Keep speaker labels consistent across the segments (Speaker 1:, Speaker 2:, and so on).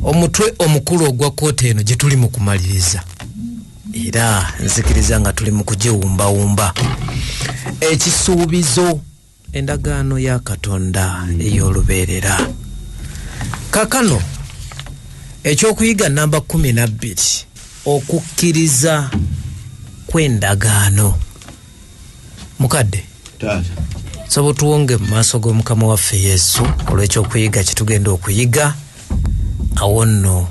Speaker 1: Omutwe omukulu ogwa kkooti eno gye tuli mu kumaliriza, era nzikiriza nga tuli mu kugiwumbawumba, ekisuubizo, endagaano ya Katonda ey'olubeerera. Kakano ekyokuyiga namba 12, okukkiriza kw'endagaano. Mukadde,
Speaker 2: Taata.
Speaker 1: Soba tuwonge mu maaso g'Omukama waffe Yesu olw'ekyokuyiga kye tugenda okuyiga. Awo nno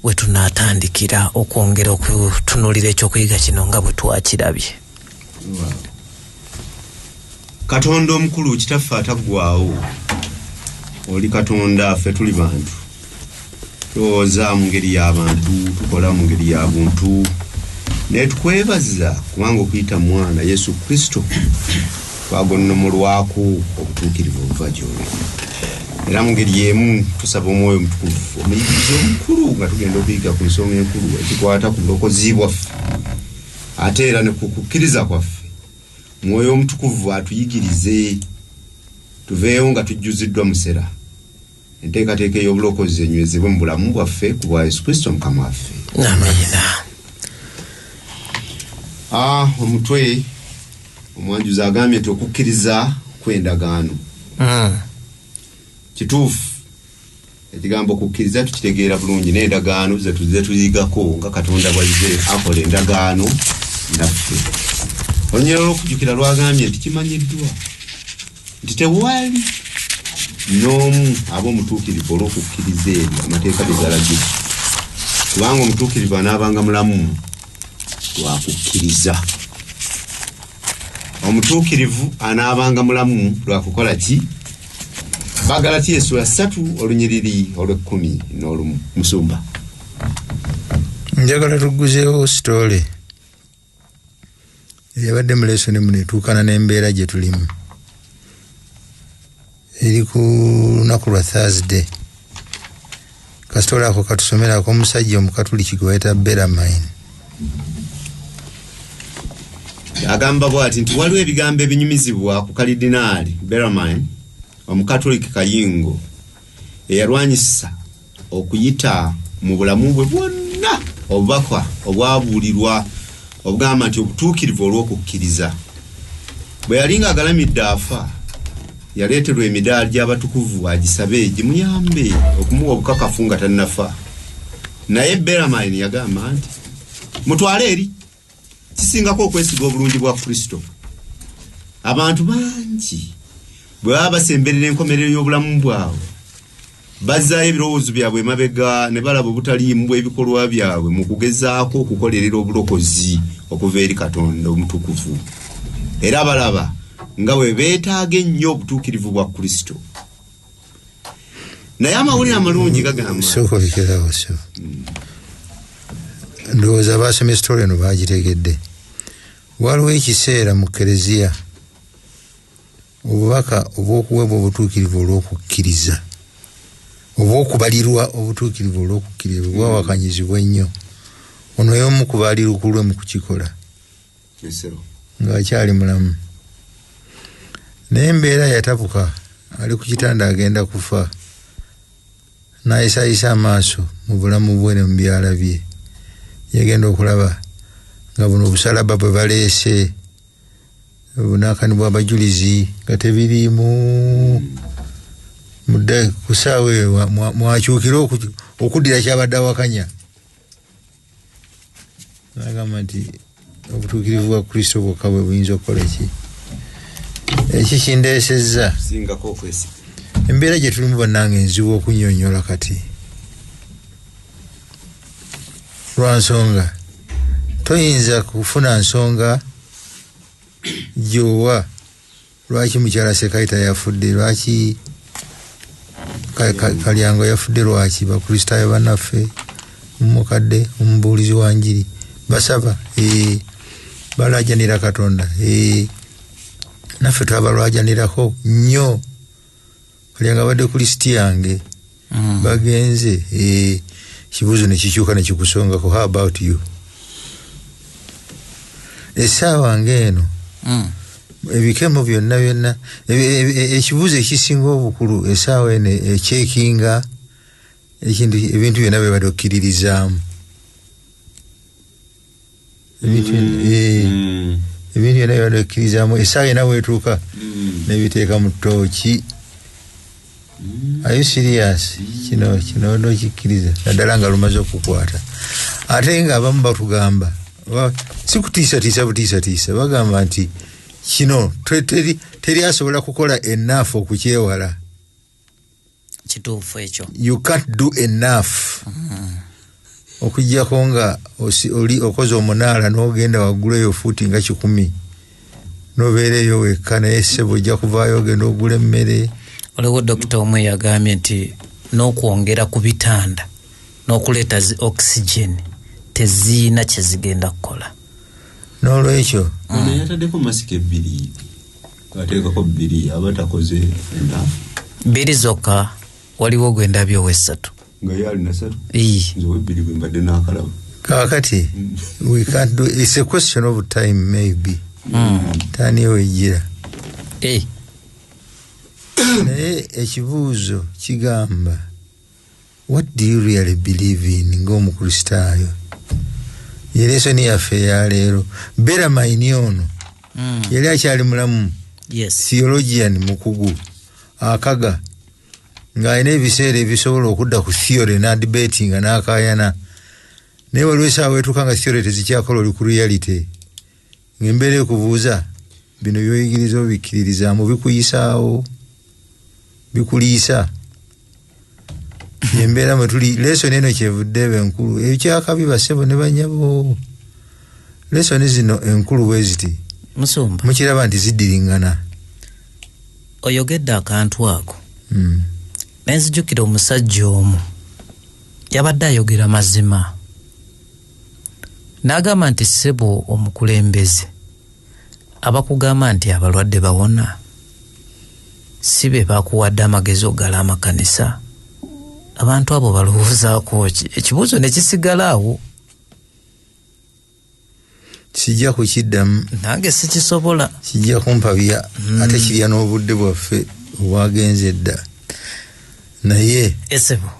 Speaker 1: we tunaatandikira okwongera okutunuulira ekyokuyiga kino nga bwe twakirabye.
Speaker 2: Katonda omukulu, Kitaffe ataggwaawo, oli Katonda, ffe tuli bantu. Tulowooza mu ngeri y'abantu, tukola mu ngeri ya buntu, naye tukwebaza kubanga okuyita mwana Yesu Kristo twagonnomolwako obutuukirivu obuva gy'oli. Era mu ngeri y'emu tusaba Omwoyo Omutukuvu, omuyigiriza omukulu, nga tugenda okuyiga ku nsonga enkulu ezikwata ku bulokozi bwaffe ate era ne ku kukkiriza kwaffe, Mwoyo Omutukuvu atuyigirize tuveewo nga tujjuziddwa musera, enteekateeka ey'obulokozi enywezebwe mu bulamu bwaffe ku bwa Yesu Kristo Mukama waffe.
Speaker 1: Amiina.
Speaker 2: Omutwe omwanjuzi agambye nti okukkiriza kw'endagaano. Kituufu, ekigambo okukkiriza tukitegeera bulungi, n'endagaano ze tuzze tuyigako nga Katonda bw'azze akola endagaano naffe. Olunyiriri olw'okujjukira lwagambye nti kimanyiddwa nti tewali n'omu aba omutuukirivu olw'okukkiriza ebyo amateeka bye galagira, kubanga omutuukirivu anaabanga mulamu lwa kukkiriza. Omutuukirivu anaabanga mulamu lwakukola ki? Bagalatiya essula 3, olunyiriri olw'e-11. Musumba.
Speaker 3: Njagala tugguzeewo story eyabadde mu lesson muno, etuukana n'embeera gye tulimu. Eri ku lunaku lwa Thursday. Ka story ako katusomerako omusajja omukatuliki gwe bayita Beramine.
Speaker 2: Agamba bw'ati nti waliwo ebigambo ebinyumizibwa ku Kalidinaali Beramine, omukatoliki kayingo, eyalwanyisa okuyita mu bulamu bwe bwonna obubaka obwabuulirwa obugamba nti obutuukirivu olw'okukkiriza. Bwe yali ng'agalamidde afa, yaleeterwa emidaali gy'abatukuvu agisabe gimuyambe okumuwa obukakafu nga tannafa. Naye Beramine yagamba nti, "Mutwale eri, kisingako okwesiga obulungi bwa Kristo." Abantu bangi bwe baba basemberera enkomerero y'obulamu bwabwe, bazzaayo ebirowoozo byabwe emabega ne balaba obutaliimu bw'ebikolwa byabwe mu kugezaako okukolerera obulokozi okuva eri Katonda omutukuvu, era balaba nga bwe beetaaga ennyo obutuukirivu bwa Kristo. Naye amawulire amalungi gagamba
Speaker 3: Sooka olekerawo. So ndowooza basomye story eno bagitegedde. Waliwo ekiseera mu kereziya obubaka obw'okuweebwa obutuukirivu olw'okukkiriza oba okubalirwa obutuukirivu olw'okukkiriza bwe bwawakanyizibwa ennyo. Ono y'omu ku baali lukulwe mu kukikola
Speaker 2: Esero.
Speaker 3: ng'akyali mulamu, naye embeera yatabuka, ali ku kitanda agenda kufa, n'ayisaayisa amaaso mu bulamu bwe ne mu byalabye. Yagenda okulaba nga buno obusalaba bwe baleese obunaakani bw'abajulizi nga tebiriimu. Mudde ku ssaawa eyo mwakyukire okuddira kyabadde awakanya, nagamba nti obutuukirivu bwa Kristo bwokka bwe buyinza okukola ki eki kindeesezza.
Speaker 2: Singako okwesiga.
Speaker 3: Embeera gye tulimu, bannange, enzibu okunyonyola kati lwa nsonga toyinza kufuna nsonga gyowa lwaki mukyala Sekaita yafudde, lwaki Kalyango yafudde, lwaki Bakristaayo bannaffe, omukadde omubuulizi wa njiri, basaba, balajanira Katonda, naffe twabalwajanirako nnyo. Kalyango abadde ku lisiti yange. Bagenze, ekibuuzo nekikyuka nekikusongako, how about you? Essaawa ngaeno ebikemo byonna byonna, ekibuuzo ekisinga obukulu essaawa eno ekyekinga. Ekintu, ebintu byonna bye badde okkiririzaamu, ebintu ebintu byonna bye badde okkiririzaamu, essaawa yena weetuuka nebiteeka mu ttooki. Are you serious? Kino nokikkiriza, naddala nga lumaze okukwata. Ate nga abamu batugamba, si kutiisatiisa butiisatiisa, bagamba nti kino teri asobola kukola enough okukyewala.
Speaker 1: Kituufu ekyo.
Speaker 3: You can't do enough okuggyako nga oli okoze omunaala n'ogenda waggulu eyo fuuti nga 100 n'obeera eyo wekka, naye ssebo ojja kuvaayo ogenda ogula emmere.
Speaker 1: Waliwo dokita omu yagambye nti n'okwongera ku bitanda n'okuleeta zi oxygen teziina kyezigenda kukola.
Speaker 3: N'olwekyo
Speaker 2: Ono yataddeko masiki ebbiri, ateekako bbiri, aba takoze enough.
Speaker 1: Bbiri zokka, waliwo gwe ndabye owessatu.
Speaker 2: Nga ye alina satu?
Speaker 1: Ii.
Speaker 2: Nze owebbiri bwe mbadde n'akalaba.
Speaker 3: Kaakati we can't do, it's a question of time, maybe tani wejjira. Naye ekibuuzo kigamba, what do you really believe in ng'omukristaayo? Ye lesson yaffe eyaleero. Bellarmine ono yali akyali mulamu, theologian mukugu akaga, ng'alina ebiseera ebisobola okudda ku theory n'adebatinga n'akaayana, naye waliwo esaawa etuuka nga theory tezikyakola, oli ku reality, ng'embeera ekubuuza bino byoyigiriza obikkiririzaamu, bikuyisaawo, bikuliisa. Embeera mwe tuli, lesson eno kyevudde eba enkulu. Ekyakabi, basebo ne banyabo, lesson zino enkulu bwe ziti,
Speaker 1: Musumba,
Speaker 3: mukiraba nti ziddiriŋŋana.
Speaker 1: Oyogedde akantu ako, nenzijukira omusajja omu yabadde ayogera mazima n'agamba nti, ssebo omukulembeze, abakugamba nti abalwadde bawona si be bakuwadde amagezi ogala amakanisa? Abantu abo balowoozaako ki? Ekibuuzo ne kisigala awo.
Speaker 3: Kijja kukiddamu.
Speaker 1: Nange sikisobola.
Speaker 3: Kijja kumpabya, ate kirya n'obudde bwaffe obwagenze edda, naye
Speaker 1: Esebo.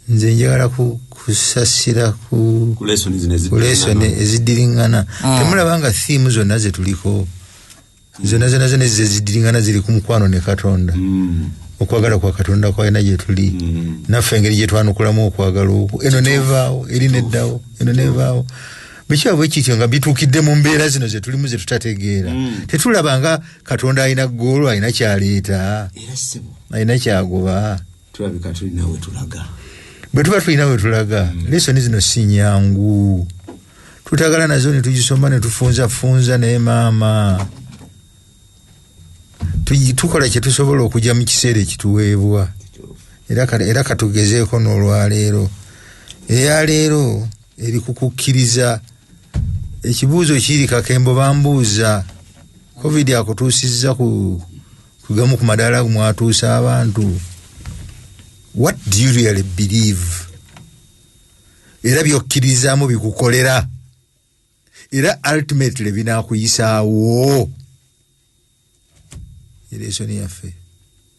Speaker 3: nze njagala kusasira ku
Speaker 2: Ku lesson zino
Speaker 3: ku lesson eziddiriŋŋana. Temulaba nga theme zonna zetuliko, zonna zonna zonna ezidiriŋŋana ziri ku mukwano ne Katonda, okwagala kwa Katonda kwalina gye tuli, naffe engeri gye twanukulamu okwagala okwo, eno nevaawo, eri neddawo, eno nevaawo. Bwekiba bwe kityo nga bituukidde mu mbeera zino ze tulimu ze tutategeera, tetulaba nga Katonda alina goal, alina kyaleeta,
Speaker 2: Era ssebo,
Speaker 3: alina kyagoba.
Speaker 2: Tulabika tulina we tulaga.
Speaker 3: Bwe tuba tulina we tulaga, lesson zino si nyangu. Tutagala nazo ne tugisoma ne tufunzafunza, naye maama tukola kye tusobola okujja mu kiseera ekituweebwa. Era katugezeeko n'olwaleero. Eyaleero eri kukukkiriza. Ekibuuzo kiri, Kakembo bambuuza, COVID akutuusizza ku kugamu ku madaala mwatuusa abantu. What do you really believe? Era byokkirizaamu bikukolera, era ultimately binaakuyisaawo? Lesson yaffe,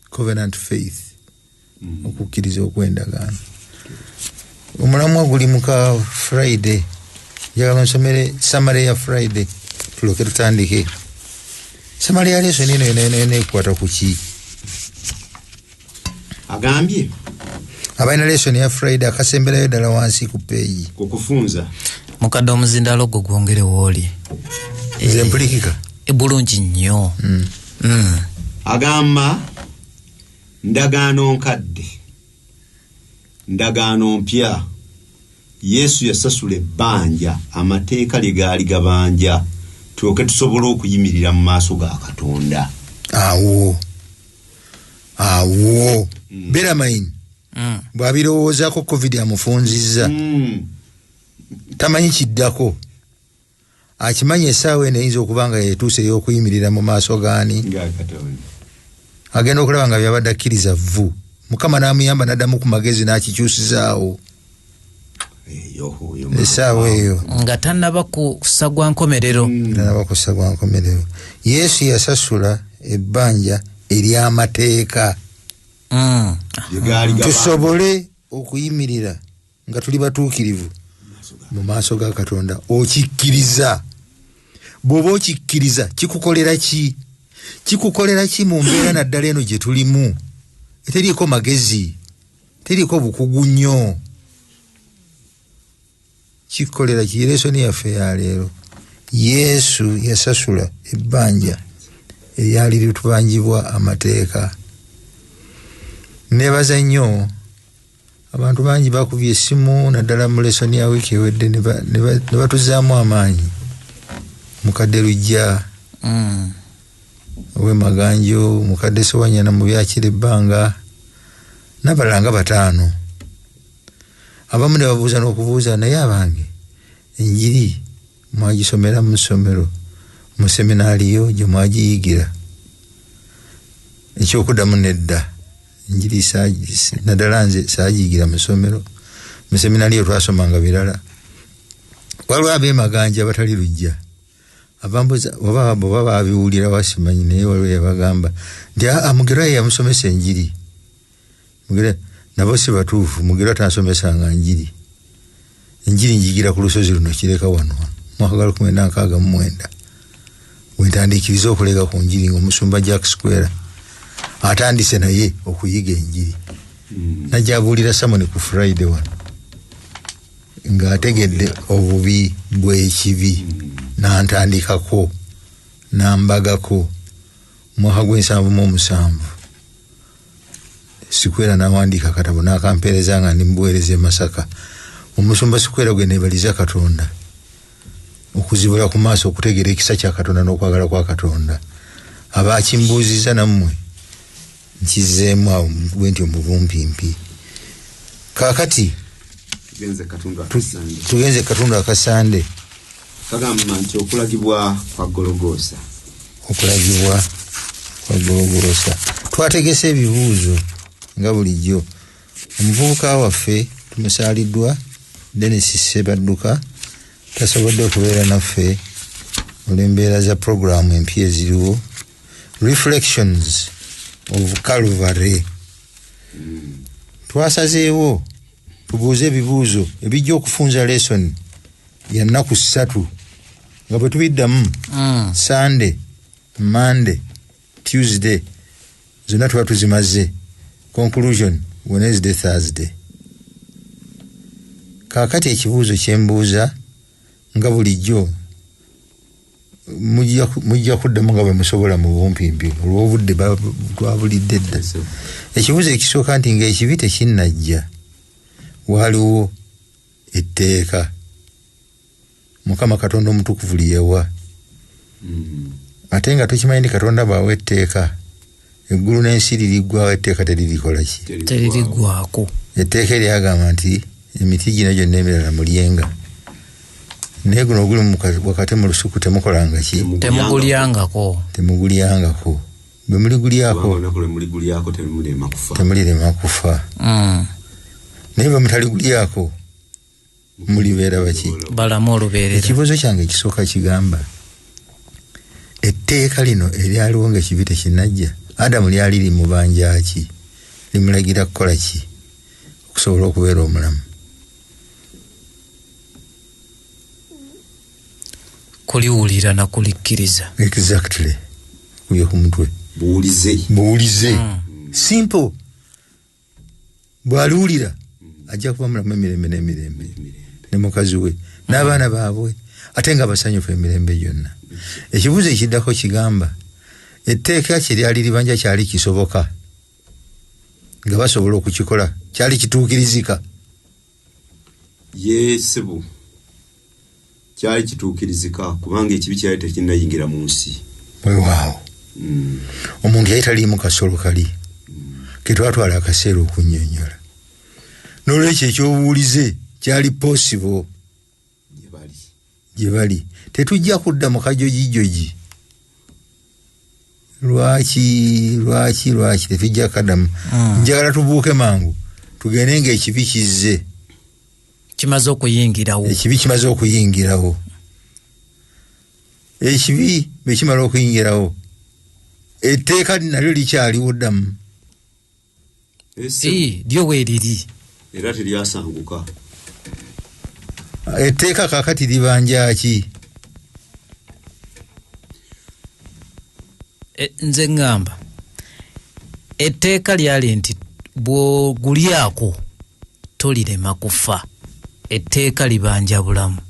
Speaker 3: covenant faith, okukkiriza okwendagaano. Omulamwa guli muka Friday. Njagala nsomere summary ya Friday, tuloke tutandike. Summary ya lesson eno yona ekwata ku ki?
Speaker 2: Agambye
Speaker 3: Abalina lesson ya Friday, akasemberayo ddala wansi ku page.
Speaker 2: Ku kufunza.
Speaker 1: Mukadde, omuzindalo gwo gwongere wooli.
Speaker 3: Nze mpulikika?
Speaker 1: Bulungi nnyo.
Speaker 2: Agamba, ndagaano nkadde, ndagaano mpya, Yesu yasasula ebbanja amateeka lye gaali gabanja, tulyoke tusobole okuyimirira mu maaso ga Katonda.
Speaker 3: Awo awo Bellarmine bw'abirowoozaako, COVID amufunzizza, tamanyi kiddako. Akimanyi essaawa eno eyinza okuba nga yetuuse ey'okuyimirira mu maaso gaani?
Speaker 2: Nga Katonda.
Speaker 3: Agenda okulaba nga byabadde akkiriza vvu. Mukama n'amuyamba n'addamu ku magezi n'akikyusizaawo.
Speaker 2: Eyo, oyo
Speaker 3: Essaawa eyo
Speaker 1: nga tannaba kussa gwa nkomerero.
Speaker 3: Tanaba kussa gwa nkomerero. Yesu yasasula ebbanja ery'amateeka
Speaker 2: Lye gaali gabanja.
Speaker 3: tusobole okuyimirira nga tuli batuukirivu mu maaso ga Katonda. Okikkiriza? Bw'oba okikkiriza, kikukolera ki? Kikukolera ki mu mbeera naddala eno gye tulimu eteriiko magezi, teriiko bukugu nnyo? Kikukolera ki? Lesson yaffe ya leero, Yesu yasasula ebbanja eryali litubanjibwa amateeka. Nebaza nnyo abantu bangi bakubye essimu naddala mu lesson ya wiiki ewedde ne batuzaamu amaanyi. Mukadde Lujja ow'e Maganjo, mukadde Sewanyana mu byakira ebbanga, n'abalala nga bataano. Abamu ne babuuza n'okubuuza, naye abange, enjiri mwagisomera mu ssomero, mu seminaaliyo gye mwagiyigira? Ekyokuddamu nedda. Enjiri naddala nze saagiyigira mu ssomero, mu seminaaliyo twasomanga birala. Waliwo ab'emaganja abatali Lujja abambuza oba oba babiwulira wasimanyi, naye waliwo yabagamba nti aa, Mugerwa ye yamusomesa enjiri. Mugerwa nabo si batuufu. Mugerwa tansomesanga njiri. Enjiri njigira ku lusozi luno Kireka wano mwaka gwa 1969, wentandikiriza okulega ku njiri ng'omusumba Jack Square atandise naye okuyiga enjiri. Najja abuulira sermon ku Friday wano ng'ategedde obubi bw'ekibi, n'antandikako n'ambagako. Mwaka gw'e77 Sikwera n'awandiika akatabo n'akampeereza nga ndi mubuweereza e Masaka. Omusumba Sikwera gwe neebaliza Katonda okuzibula ku maaso okutegeera ekisa kya Katonda n'okwagala kwa Katonda. Aba akimbuuziza nammwe nkizeemu awo bwe ntyo mu bumpimpi. Kaakati
Speaker 2: tugenze katundu akasande.
Speaker 3: Tugenze katundu akasande.
Speaker 2: Kagamba nti okulagibwa kwa Gologoosa.
Speaker 3: Okulagibwa kwa Gologoosa. Twategese ebibuuzo nga bulijjo. Omuvubuka waffe tumusaaliddwa, Denis Sebadduka, tasobodde okubeera naffe olw'embeera za puroguramu empya eziriwo. Reflections of Calvary. Twasazeewo tubuuze ebibuuzo ebijja okufunza lesson ya nnaku 3 nga bwe tubiddamu Sunday, Monday, Tuesday zonna tuba tuzimaze, conclusion Wednesday, Thursday. Kaakati ekibuuzo kyembuuza nga bulijjo, mujja kuddamu nga bwe musobola mu bumpimpi olw'obudde twabulidde dda. Ekibuuzo ekisooka nti ng'ekibi tekinnajja, waaliwo etteeka Mukama Katonda omutukuvu lye yawa. Ate nga tukimanyi nti Katonda bw'awa etteeka, eggulu n'ensi liriggwawo, etteeka teririkola ki?
Speaker 1: Teririggwako.
Speaker 3: Etteeka eryagamba nti emiti gino gyonna emirala mulyenga, naye guno oguli wakati mu lusuku temukolanga ki?
Speaker 1: Temugulyangako.
Speaker 3: Temugulyangako. Bwe muligulyako,
Speaker 2: Kubanga olunaku lwe muligulyako temulirema kufa.
Speaker 3: Temulirema kufa. Naye bwe mutaligulyako mulibeera baki?
Speaker 1: Balamu olubeerera.
Speaker 3: Ekibuuzo kyange ekisooka kigamba, etteeka lino eryaliwo ng'ekibi tekinnajja, Adamu lyali limubanja ki? Limulagira kukola ki okusobola okubeera omulamu?
Speaker 1: Kuliwulira na kulikkiriza.
Speaker 3: Exactly, kubye ku mutwe.
Speaker 2: Buwulize.
Speaker 3: Buwulize. Simple. Bw'aliwulira ajja kuba mulamu emirembe n'emirembe, ne mukazi we n'abaana baabwe, ate nga basanyufu emirembe gyonna. Ekibuuzo ekiddako kigamba, etteeka kye lyali libanja kyali kisoboka nga basobola okukikola? Kyali kituukirizika?
Speaker 2: Ye ssebo, kyali kituukirizika kubanga ekibi kyali tekinnayingira mu nsi.
Speaker 3: Weewaawo. Omuntu yali taliimu kasolo kali ketwatwala akaseera okunnyonnyola. N'olwekyo ekyobuwulize kyali possible
Speaker 2: gye bali.
Speaker 3: Gye bali. Tetujja kudda mu kajojijoji. Lwaki, lwaki, lwaki tetujja kaddamu? Njagala tubuuke mangu tugende ng'ekibi kizze,
Speaker 1: kimaze okuyingirawo.
Speaker 3: Ekibi kimaze okuyingirawo. Ekibi bwe kimala okuyingirawo, etteeka nalyo likyaliwo ddamu?
Speaker 1: Lyo weeriri.
Speaker 2: Era teryasanguka.
Speaker 3: Etteeka kaakati libanja ki?
Speaker 1: Nze ŋŋamba etteeka lyali nti bw'ogulyako tolirema kufa. Etteeka libanja bulamu.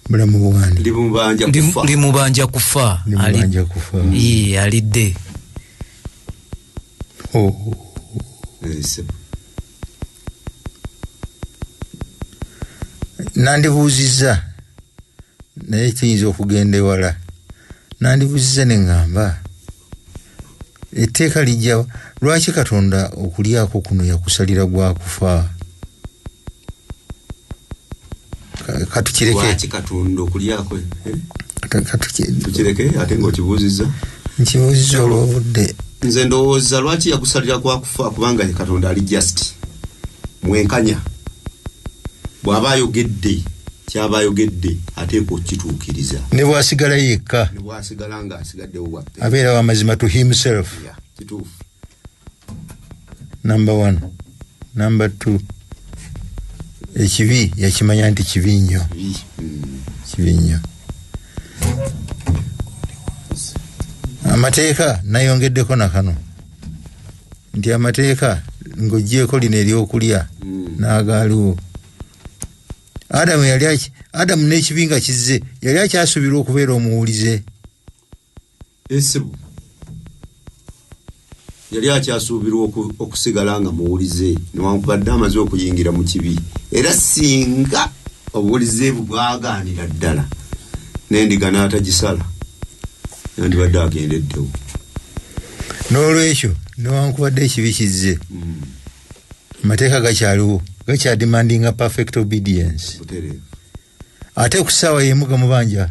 Speaker 3: Bulamu bwani?
Speaker 2: Limubanja kufa.
Speaker 1: Limubanja kufa.
Speaker 3: Limubanja kufa.
Speaker 1: Iye, alidde.
Speaker 3: Oh. Nandibuuzizza, naye kiyinza okugenda ewala. Nandibuuzizza ne ŋŋamba etteeka lijja, lwaki Katonda okulyako kuno yakusalira gwa kufa? Katukireke.
Speaker 2: Lwaki Katonda okulyako? Tukireke ate ng'okibuuzizza.
Speaker 3: Nkibuuzizza olw'obudde.
Speaker 2: Nze ndowooza lwaki yakusalira gwa kufa, kubanga Katonda ali just mwenkanya. Bw'aba ayogedde ky'aba ayogedde ateekwa okukituukiriza.
Speaker 3: Ne bw'asigala yekka.
Speaker 2: Ne bw'asigala ng'asigaddewo bw'atte.
Speaker 3: Abeera wa mazima to himself.
Speaker 2: Yeah, kituufu.
Speaker 3: Number 1. Number 2. Ekibi yakimanya nti kibi nnyo. Kibi nnyo. Amateeka nayongeddeko na kano nti amateeka ng'oggyeeko lino ery'okulya n'agaaliwo. Adamu yali Adamu n'ekibi nga kizze yali akyasuubirwa okubeera omuwulize.
Speaker 2: Esibu yali akyasuubirwa okusigala nga muwulize newankubadde amaze okuyingira mu kibi. Era singa obuwulize bwe bwagaanira ddala n'endiga n'atagisala yandibadde agendeddewo.
Speaker 3: N'olwekyo newankubadde ekibi kizze, amateeka gakyaliwo, gakyademandinga perfect obedience. Ate ku ssaawa y'emu gamubanja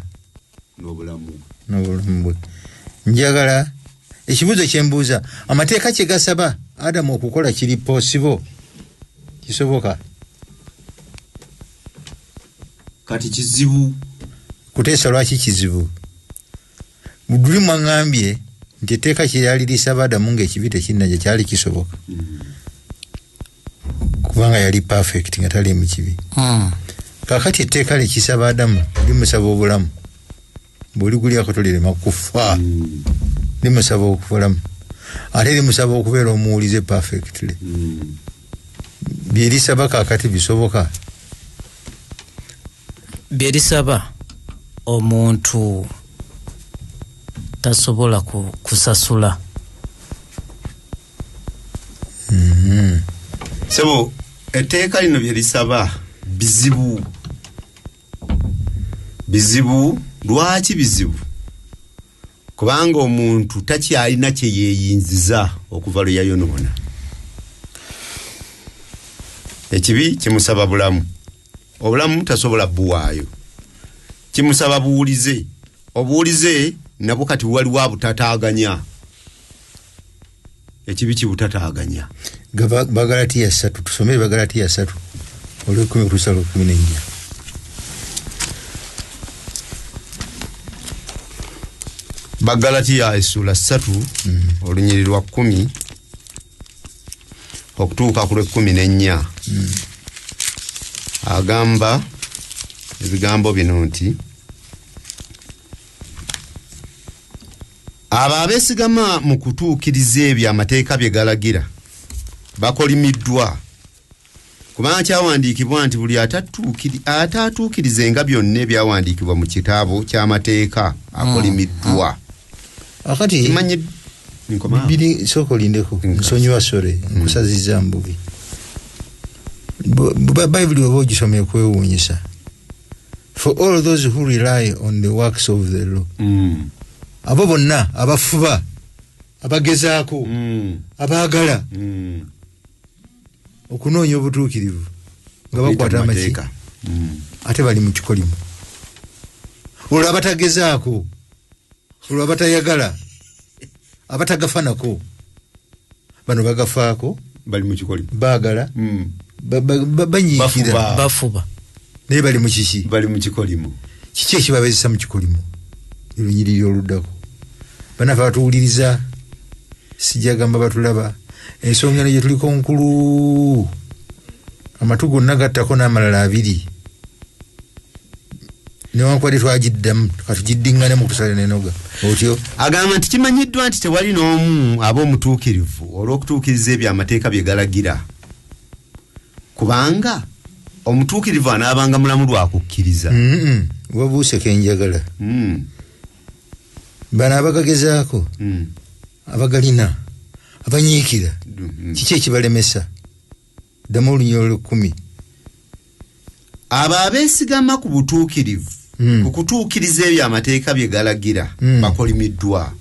Speaker 2: n'obulamu
Speaker 3: bwe. Njagala ekibuuzo kye mbuuza, amateeka kye gasaba Adamu okukola kiri possible? Kisoboka?
Speaker 2: Kati kizibu.
Speaker 3: Kuteesa lwaki kizibu? Luli mwaŋŋambye nti etteeka kye lyali lisaba Adamu ng'ekibi tekinnajja kyali kisoboka. Kubanga yali perfect nga tali mu kibi. Kaakati etteeka likisaba Adamu limusaba obulamu. Bw'oligulyako tolirema kufa. Limusaba obulamu. Ate limusaba okubeera omuwulize perfectly. Bye lisaba kaakati bisoboka?
Speaker 1: Bye lisaba omuntu tasobola kusasula.
Speaker 2: Sebo etteeka lino bye lisaba bizibu. Bizibu. Lwaki bizibu? Kubanga omuntu takyalina kye yeeyinziza okuva lwe yayonoona. Ekibi kimusaba bulamu. Obulamu tasobola buwaayo. Kimusaba buwulize. Obuwulize nabwo kati waliwo abutataaganya. Ekibi kibutataaganya.
Speaker 3: Bagalatiya 3, tusome Bagalatiya 3 olw'ekumi okutuusa olw'ekumi n'ennya.
Speaker 2: Bagalatiya essula 3 olunyiriri lwa 10 okutuuka ku lw'ekumi n'ennya. Agamba ebigambo bino nti abo abeesigama mu kutuukiriza ebyo amateeka bye galagira bakolimiddwa, kubanga kyawandiikibwa nti buli ataatuukirizenga byonna ebyawandiikibwa mu kitabo ky'amateeka akolimiddwa.
Speaker 3: Akati biri sooka olindeko, nsonyiwa sore nkusazizza mbubi. Bayibuli oba ogisoma ekwewuunyisa. For all those who rely on the works of the law. Abo bonna abafuba, abagezaako, abaagala okunoonya obutuukirivu nga bakwata amateeka, ate bali mu kikolimo. Olwo abatagezaako, olwo abatayagala, abatagafanako, bano bagafaako,
Speaker 2: bali mu kikolimo,
Speaker 3: baagala, banyiikira,
Speaker 1: bafuba,
Speaker 3: naye bali mu kiki?
Speaker 2: Bali mu kikolimo.
Speaker 3: Kiki ekibabeezesa mu kikolimo? Olunyiriri oluddako. Bannaffe batuwuliriza, sijja gamba batulaba. Ensonga eno gye tuliko nkulu, amatu gonna gattako n'amalala abiri, newankubadde twagiddamu katugiddiŋŋane mu kusala n'enoga otyo.
Speaker 2: Agamba nti kimanyiddwa nti tewali n'omu aba omutuukirivu olw'okutuukiriza ebyo amateeka bye galagira, kubanga omutuukirivu anaabanga mulamu lwa kukkiriza.
Speaker 3: Wabuuse kenjagala. Bano abagagezaako, abagalina, abanyiikira, kiki ekibalemesa? Ddamu olunyiriri olw'ekumi.
Speaker 2: Abo abeesigama ku butuukirivu, ku kutuukiriza ebyo amateeka bye galagira, bakolimiddwa,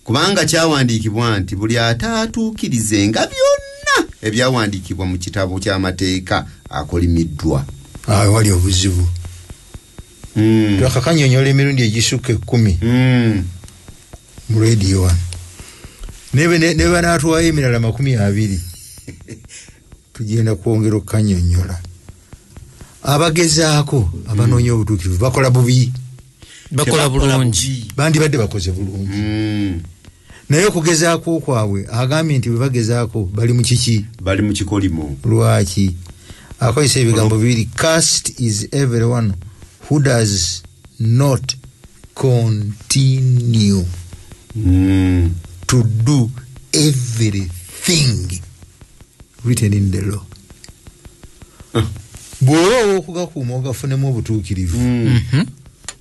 Speaker 2: kubanga kyawandiikibwa nti buli ataatuukirizenga byonna ebyawandiikibwa mu kitabo ky'amateeka akolimiddwa.
Speaker 3: Awo wali obuzibu. Twakakanyonyola emirundi egisukka 10 mu rediyo wano, ne banaatwayo emirala 20, tugenda kwongera okukanyonyola. Abagezaako, abanoonya obutuukirivu, bakola bubi.
Speaker 1: Bakola bulungi.
Speaker 3: Bandibadde bakoze bulungi, naye okugezaako kwabwe, agambye nti bwe bagezaako bali mu kiki?
Speaker 2: Bali mu kikolimo.
Speaker 3: Lwaki akozesa ebigambo bibiri? Cursed is everyone who does not continue to do everything written in the law. Bw'oba ow'okugakuuma ogafunemu obutuukirivu,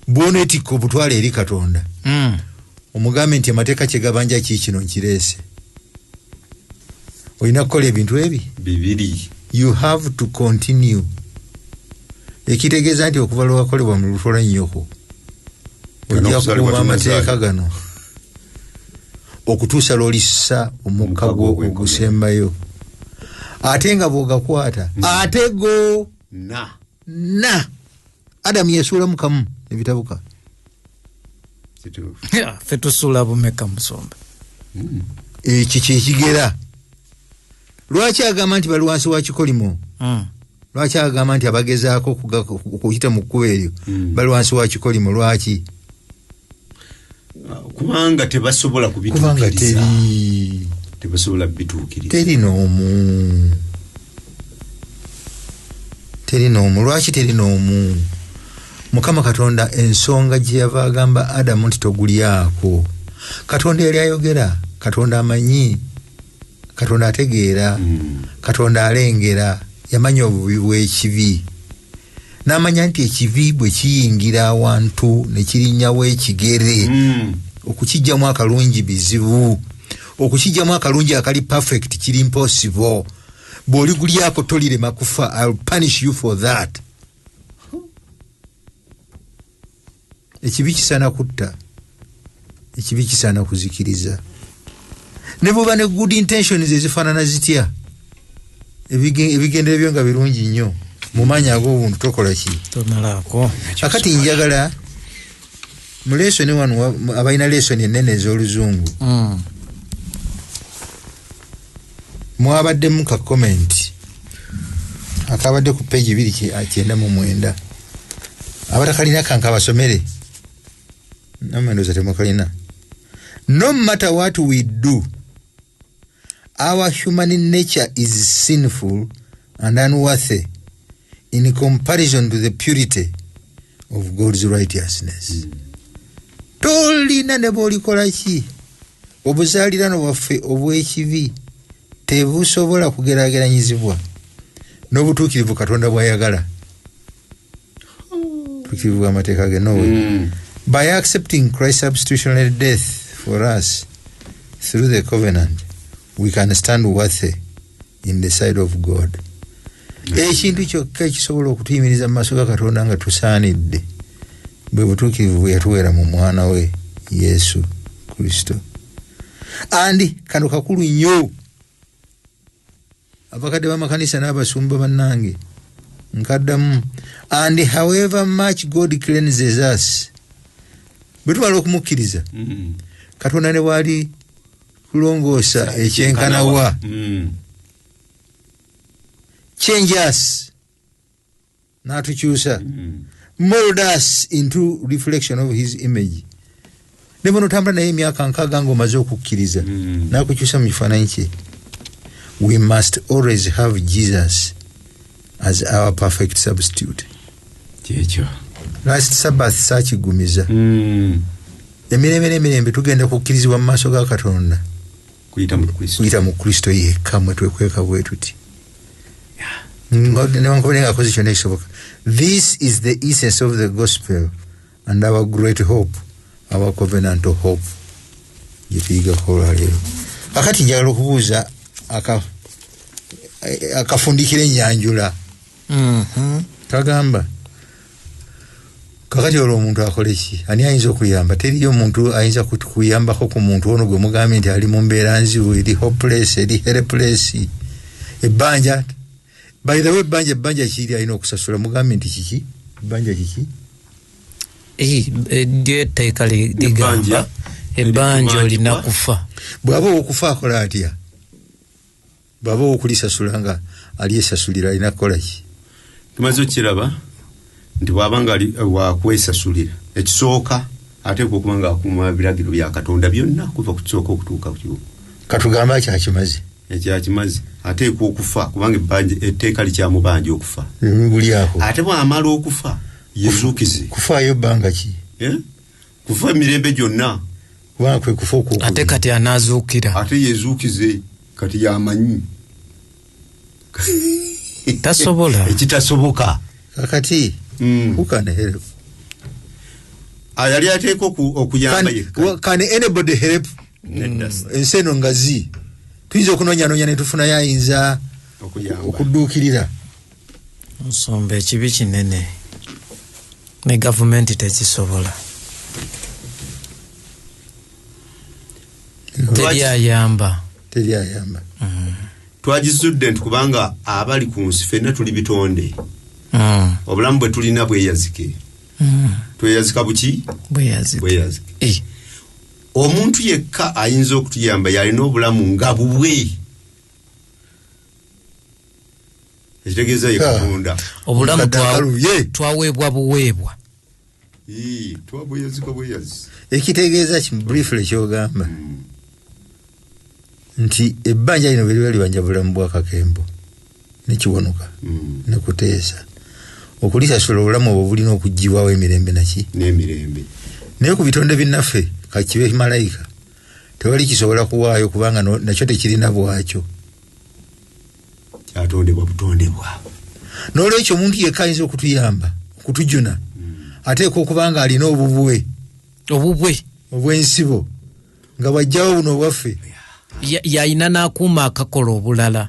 Speaker 3: bw'oneetikka obutwala eri Katonda, omugambe nti amateeka kyegabanja kiikino, nkireese, olina kukola ebintu ebi
Speaker 2: bibiri.
Speaker 3: You have to continue, ekitegeeza nti okuva lwewakolebwa mu lubuto lwa nnyoko,
Speaker 2: Gano
Speaker 3: ojja
Speaker 2: okuzaalibwa
Speaker 3: kukuuma amateeka
Speaker 2: tonazaalibwa.
Speaker 3: gano okutuusa lw'olissa omukka
Speaker 2: Omukka
Speaker 3: gwo
Speaker 2: gwo
Speaker 3: ogusembayo, ate nga bw'ogakwata ate go
Speaker 2: na
Speaker 3: na Adamu yesuulamu kamu nebitabuka.
Speaker 2: Kituufu.
Speaker 1: Ffe tusuula bumeka, musumba?
Speaker 3: Ekyo kyekigera lwaki agamba nti bali wansi wa kikolimo. Lwaki agamba nti abagezaako okuyita mu kkubo eryo bali wansi wa kikolimo? Lwaki?
Speaker 2: Kubanga tebasobola
Speaker 3: Kubanga
Speaker 2: kubituukiriza.
Speaker 3: Teri
Speaker 2: Tebasobola bituukiriza.
Speaker 3: Teri n'omu, teri n'omu. Lwaki teri n'omu? Mukama Katonda ensonga gye yava agamba Adamu nti togulyako, Katonda yali ayogera. Katonda amanyi, Katonda ategeera, Katonda alengera. Yamanya obubi bw'ekibi, n'amanya nti ekibi bwe kiyingira awantu ne kirinnyawo ekigere, okukijjamu akalungi bizibu. Okukijjamu akalungi akali perfect kiri impossible. Bw'oligulyako tolirema kufa. I'll punish you for that. Ekibi kisaana kutta, ekibi kisaana kuzikiriza, ne bw'oba ne good intentions ezifaanana zitya, ebigendere byo nga birungi nnyo mu maanyi ag'obuntu, tokola ki?
Speaker 1: Tomalaako.
Speaker 3: Kakati njagala mu lesoni wano, abalina lesoni ennene ez'Oluzungu, mwabaddemu ka comment akabadde ku page 299. Abatakalina kankabasomere, namwe ndowooza temukalina. No matter what we do, our human nature is sinful and unworthy in comparison to the purity of God's righteousness. Tolina ne bw'olikola ki, obuzaalirano bwaffe obw'ekibi tebusobola kugeraageranyizibwa n'obutuukirivu Katonda bw'ayagala, butuukirivu bw'amateeka ge. Nowe by accepting Christ's substitutionary death for us through the covenant, we can stand worthy in the sight of God. Ekintu kyokka ekisobola okutuyimiriza mu maaso ga Katonda nga tusaanidde bwe butuukirivu bwe yatuweera mu mwana we Yesu Kristo. And kano kakulu nnyo, abakadde b'amakanisa n'abasumba bannange, nkaddamu. And however much God cleanses us, bwe tumala okumukkiriza, Katonda ne bwali kulongoosa ekyenkanawa, change us, n'atukyusa, mold us into reflection of his image, ne bw'onootambula naye emyaka 60 ng'omaze okukkiriza, n'akukyusa mu kifaananyi kye. We must always have Jesus as our perfect substitute.
Speaker 2: Kyekyo.
Speaker 3: Last Sabbath saakigumiza. Emirembe n'emirembe tugenda kukkirizibwa mu maaso ga Katonda
Speaker 2: kuyita mu Kristo.
Speaker 3: Kuyita mu Kristo yekka mwe twekweka bwe tuti. Newankubadde ng'akoze kyonna ekisoboka. This is the essence of the gospel and our great hope, our covenantal hope gye tuyigako olwaleero. Kakati njagala okubuuza akafundikira ennyanjula. Kagamba kakati olwo omuntu akole ki? Ani ayinza okuyamba? Teriyo omuntu ayinza kuyambako ku muntu ono gwe mugambye nti ali mu mbeera nzibu, eri hopeless, eri helpless. Ebbanja, by the way, ebbanja kiri alina okusasula, mugambye nti kiki? Ebbanja kiki?
Speaker 1: Ddyo etteeka ligamba ebbanja olina kufa.
Speaker 3: Bw'aba okufa akola atya? Bw'aba okulisasula nga alyesasulira alina kukola ki?
Speaker 2: Tumaze okukiraba nti bw'aba nga wakwesasulira, ekisooka ateekwa okuba nga akuuma ebiragiro bya Katonda byonna kuva ku kisooka okutuuka ku
Speaker 3: Katugambe akyakimaze.
Speaker 2: Ekyakimaze ateekwa okufa kubanga etteeka likyamubanja okufa.
Speaker 3: Buli ako.
Speaker 2: Ate bw'amala okufa yezuukize.
Speaker 3: Kufaayo bbanga ki?
Speaker 2: Kufa emirembe gyonna.
Speaker 3: Kubanga kwe kufa okwokubiri.
Speaker 1: Ate kati anaazuukira.
Speaker 2: Ate yezuukize kati yamanyi.
Speaker 1: Tasobola.
Speaker 2: Ekitasoboka.
Speaker 3: Kakati who can help?
Speaker 2: Yali ateekwa okuyamba yekka.
Speaker 3: Can anybody help? Ensi eno ngazi. Tuyinza okunoonyanoonya ne tufunayo ayinza okudduukirira.
Speaker 1: Nsomba ekibi kinene. Ne gavumenti tekisobola. Teri ayamba.
Speaker 3: Teri ayamba.
Speaker 2: Twagizudde nti kubanga abali ku nsi ffenna tuli bitonde. Obulamu bwe tulina bweyazike. Tweyazika buki? Bweyazike. Omuntu yekka ayinza okutuyamba yalina obulamu nga bubwe. Ekitegeeza ye Katonda.
Speaker 1: Obulamu twaweebwa buweebwa.
Speaker 2: Twabweyazika bweyazi.
Speaker 3: Ekitegeeza ki briefly ky'ogamba? Nti ebbanja lino bwe liba libanja bulamu bwa Kakembo ne Kiwanuka ne Kuteesa. Okulisasula obulamu obwo bulina okuggyibwawo emirembe naki?
Speaker 2: N'emirembe.
Speaker 3: Naye ku bitonde binnaffe kakibe malayika tewali kisobola kuwaayo kubanga nakyo tekirina bwakyo.
Speaker 2: Kyatondebwa butondebwa.
Speaker 3: N'olwekyo omuntu yekka ayinza okutuyamba okutujuna ateekwa okuba nga alina obubwe.
Speaker 1: Obubwe.
Speaker 3: Obw'ensibo nga bw'ajjawo buno obwaffe.
Speaker 1: Yalina n'akuuma akakola obulala.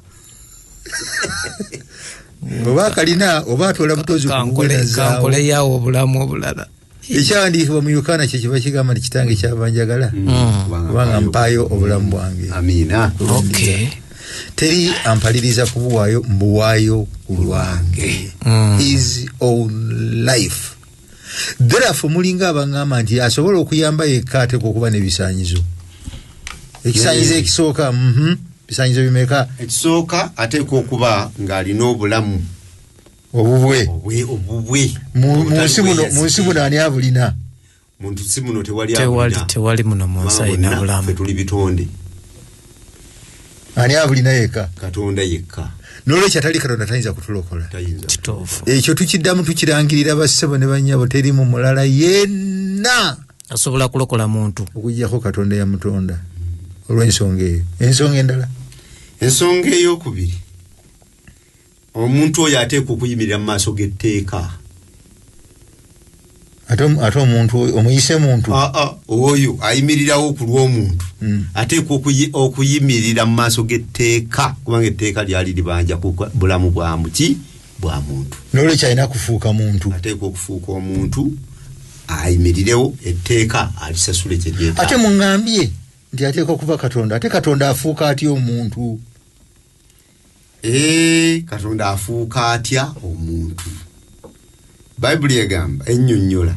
Speaker 3: Oba akalina oba atoola butozi
Speaker 1: ku kankole yawo obulamu obulala.
Speaker 3: Ekyawandiikibwa mu Yokaana kye kiba kigamba nti kitange kyava njagala kubanga mpaayo obulamu bwange.
Speaker 2: Amiina.
Speaker 1: Okay.
Speaker 3: Teri ampaliriza kubuwaayo, mbuwaayo ku lwange. His own life. Therefore mulinga abangamba nti asobola okuyamba yekka ateekwa okuba n'ebisaanyizo. Ekisaanyizo ekisooka, bisaanyizo bimeka?
Speaker 2: Ekisooka ateekwa okuba ng'alina obulamu.
Speaker 3: Obubwe.
Speaker 2: Obubwe.
Speaker 3: Mu nsi muno ani abulina?
Speaker 2: Mu nsi muno tewali abulina.
Speaker 1: Tewali muno mu nsi alina bulamu.
Speaker 2: Ffe tuli bitonde.
Speaker 3: Ani abulina yekka?
Speaker 2: Katonda yekka.
Speaker 3: N'olwekyo atali Katonda tayinza kutulokola.
Speaker 1: Kituufu.
Speaker 3: Ekyo tukiddamu tukirangirira bassebo ne bannyabo, teri mu mulala yenna
Speaker 1: asobola kulokola muntu
Speaker 3: okuggyako Katonda eyamutonda. Olw'ensonga eyo. Ensonga endala.
Speaker 2: Ensonga ey'okubiri, omuntu oyo ateekwa okuyimirira mu maaso g'etteeka.
Speaker 3: Ate omuntu omuyise muntu.
Speaker 2: Oyo ayimirirawo ku lw'omuntu. Ateekwa okuyimirira mu maaso g'etteeka kubanga etteeka lyali libanja ku bulamu bwa muki bwa muntu.
Speaker 3: N'olwekyo alina kufuuka muntu.
Speaker 2: Ateekwa okufuuka omuntu ayimirirewo etteeka alisasule kye lyetaaga.
Speaker 3: Ate muŋŋambye nti ateekwa okuba Katonda. Ate Katonda afuuka atya omuntu?
Speaker 2: Katonda afuuka atya omuntu? Bayibuli egamba ennyonnyola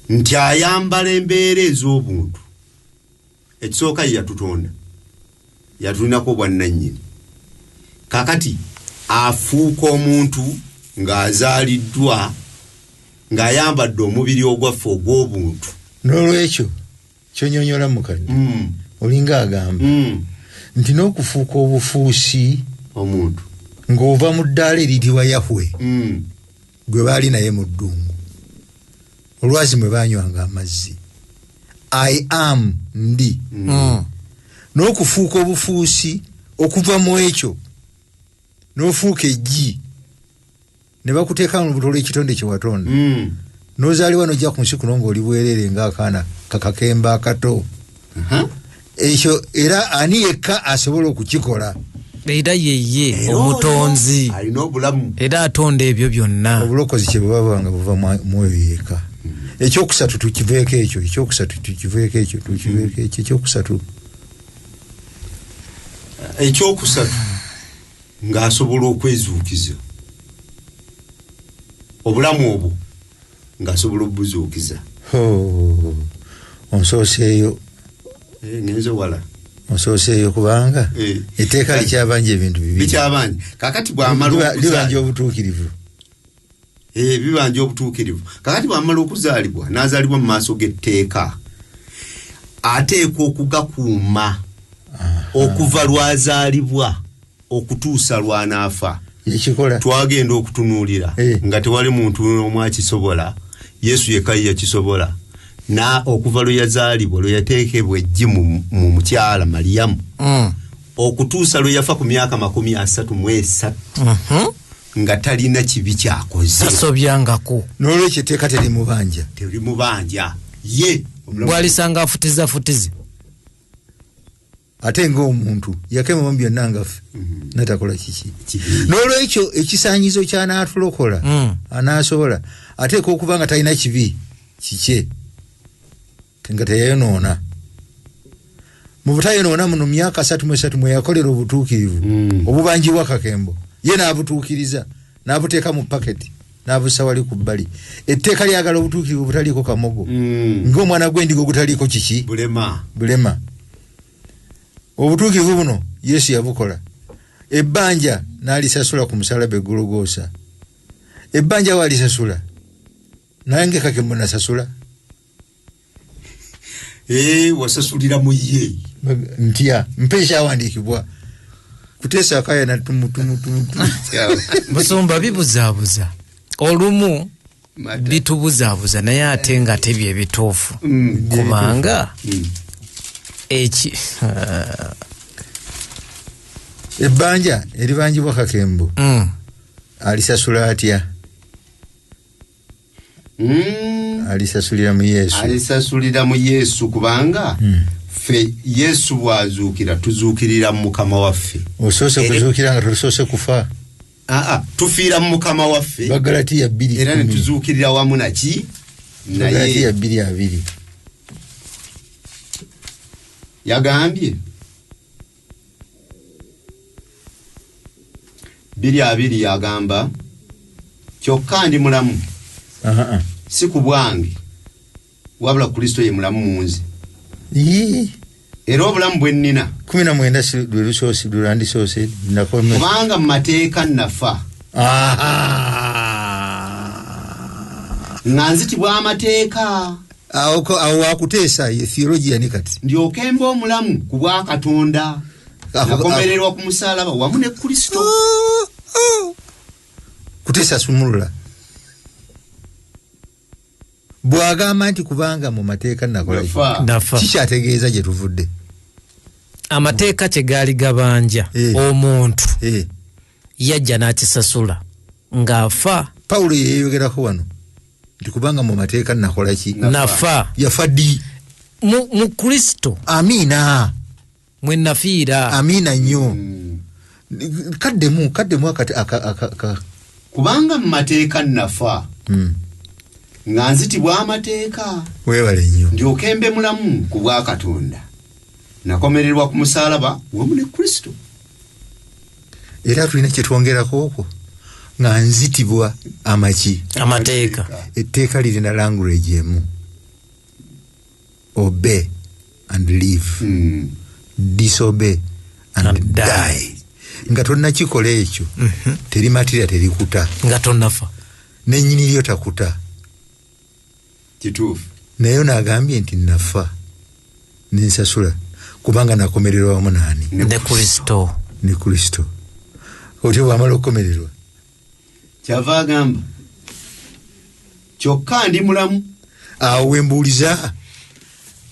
Speaker 2: nti ayambala embeera ez'obuntu. Ekisooka ye yatutonda, yatulinako obwannannyini. Kaakati afuuka omuntu ng'azaaliddwa ng'ayambadde omubiri ogwaffe ogw'obuntu.
Speaker 3: N'olwekyo kyonnyonnyola mukadde olinga agamba Nti n'okufuuka obufuusi
Speaker 2: omuntu
Speaker 3: ng'ova mu ddaala eriyitibwa Yahwe gwe baali naye mu ddungu, olwazi mwe baanywanga amazzi. I am ndi. N'okufuuka obufuusi okuva mu ekyo n'ofuuka eggi ne bakuteeka mu lubuto lw'ekitonde kye watonda. N'ozaalibwa n'ojja ku nsi kuno ng'oli bwereere ng'akaana kakakemba akato. Ekyo era ani yekka asobola okukikola?
Speaker 1: Era yeye omutonzi
Speaker 2: alina obulamu
Speaker 1: era atonda ebyo byonna.
Speaker 3: Obulokozi kye buba nga buva mu oyo yekka. Ekyokusatu tukiveeko ekyo, ekyokusatu tukiveeko ekyo, tukiveeko ekyo, ekyokusatu.
Speaker 2: Ekyokusatu ng'asobola okwezuukiza obulamu obwo, ng'asobola obuzuukiza.
Speaker 3: Ho, onsooseeyo.
Speaker 2: Ngenze wala.
Speaker 3: Osooseeyo kubanga etteeka likyabanja ebintu bibiri.
Speaker 2: Bikyabanja. Kakati bwamala
Speaker 3: libanja obutuukirivu.
Speaker 2: Bibanja obutuukirivu. Kakati bwamala okuzaalibwa, n'azaalibwa mu maaso g'etteeka, ateekwa okugakuuma okuva lwazaalibwa okutuusa lw'anaafa.
Speaker 3: Ekikola.
Speaker 2: Twagenda okutunuulira nga tewali muntu n'omu akisobola. Yesu yekka ye yakisobola, na okuva lwe yazaalibwa, lwe yateekebwa eggi mu mukyala Maliyamu, okutuusa lwe yafa ku myaka 33, nga talina kibi kyakoze.
Speaker 1: Tasobyangako.
Speaker 3: N'olwekyo etteeka terimubanja.
Speaker 2: Terimubanja ye
Speaker 1: bwalisanga afutiza futizi.
Speaker 3: Ate ng'omuntu yakemamu byonna ngaffe, natakola kiki?
Speaker 2: Kibi.
Speaker 3: N'olwekyo ekisaanyizo kyanaatulokola, anaasobola ateeka okuba nga talina kibi kikye, nga teyayonoona. Mu butayonoona muno myaka 33 mwe yakolera obutuukirivu obubanjibwa kakembo, ye n'abutuukiriza, n'abuteeka mu paketi, n'abussa wali ku bbali. Etteeka lyagala obutuukirivu obutaliiko kamogo, ng'omwana gw'endiga ogutaliiko kiki?
Speaker 2: Bulema.
Speaker 3: Bulema. Obutuukirivu buno Yesu yabukola, ebbanja n'alisasula ku musalaba egologoosa. Ebbanja waalisasula, nange kakembo nasasula.
Speaker 2: Wasasulira mu ye.
Speaker 3: Ntya? Mpa ekyawandiikibwa kuteesa akayana tumutumutumutu.
Speaker 1: Busumba bibuzaabuza olumu.
Speaker 2: Mata.
Speaker 1: Bitubuzaabuza, naye ate nga tebyo ebituufu, kubanga eki
Speaker 3: Ebbanja eribanjibwa kakembo alisasula atya? Alisasulira mu Yesu.
Speaker 2: Alisasulira mu Yesu, kubanga ffe Yesu bw'azuukira, tuzuukirira mu Mukama waffe.
Speaker 3: Osoose kuzuukira nga tosoose kufa.
Speaker 2: Aa, tufiira mu Mukama waffe.
Speaker 3: Bagalatiya 2
Speaker 2: Era ne
Speaker 3: 10.
Speaker 2: tuzuukirira wamu naki?
Speaker 3: Bagalatiya
Speaker 2: Naye.
Speaker 3: 2:20.
Speaker 2: Yagambye 2:20, yagamba, kyokka ndi mulamu, si ku bwange, wabula Kristo ye mulamu mu nze.
Speaker 3: Ii,
Speaker 2: Era obulamu bwe nnina
Speaker 3: 19 si lwe lusoose, lwe lwandisoose nakome.
Speaker 2: Kubanga mu mateeka nafa nga nzitibwa amateeka.
Speaker 3: Awo wakuteesa ye theologian kati.
Speaker 2: Ndyoke mbe omulamu ku bwa Katonda. Nakomererwa ku musalaba wamu ne Kristo.
Speaker 3: Kuteesa sumulula bw'agamba nti kubanga mu mateeka nakola ki?
Speaker 2: Nafa.
Speaker 1: Nafa.
Speaker 3: Kikyategeeza gye tuvudde.
Speaker 1: Amateeka kye gaali gabanja omuntu, yajja n'akisasula ng'afa.
Speaker 3: Pawulo yeyeyogerako wano nti kubanga mu mateeka nakola ki?
Speaker 1: Nafa.
Speaker 3: Yafa ddi?
Speaker 1: Mu Kristo.
Speaker 3: Amiina.
Speaker 1: Mwe nafiira.
Speaker 3: Amiina nnyo. Kaddemu, kaddemu akati
Speaker 2: Kubanga mu mateeka nafa nga nzitibwa amateeka,
Speaker 3: Weebale nnyo.
Speaker 2: ndyoke mbe mulamu ku bwa Katonda. Nakomererwa ku musalaba wamu ne Kristo.
Speaker 3: Era tulina kyetwongerako okwo, nga nzitibwa amaki?
Speaker 1: Amateeka.
Speaker 3: Etteeka lirina language emu: obey and live, disobey and,
Speaker 1: And die.
Speaker 3: die. Nga tonnakikola ekyo, terimatira, terikuta.
Speaker 1: Nga tonnafa.
Speaker 3: Nenyini lyo takuta.
Speaker 2: Kituufu.
Speaker 3: Naye naagambye nti nafa nensasula. Kubanga nakomererwa wamu naani?
Speaker 1: Ne Kristo.
Speaker 3: Ne Kristo. Otyo bwamala okukomererwa,
Speaker 2: kyava agamba kyokka ndi mulamu.
Speaker 3: Awo wembuuliza,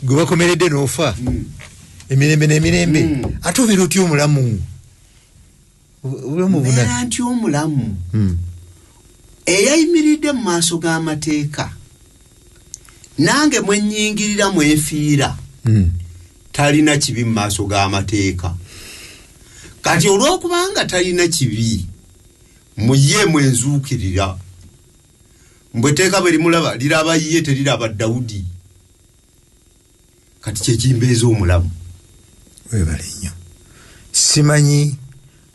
Speaker 3: gwe bakomeredde n'ofa emirembe n'emirembe, ate obeera otya omulamu? Obulamu
Speaker 2: mbeera nti omulamu eyayimiridde mu maaso g'amateeka, nange mwennyingirira mwefiira, talina kibi mu maaso g'amateeka. Kati olw'okubanga talina kibi, mu ye mwenzuukirira. Mbwe etteeka bwe limulaba liraba ye, teriraba Dawudi. Kati kyekimbeeza omulamu.
Speaker 3: Webale nnyo. Simanyi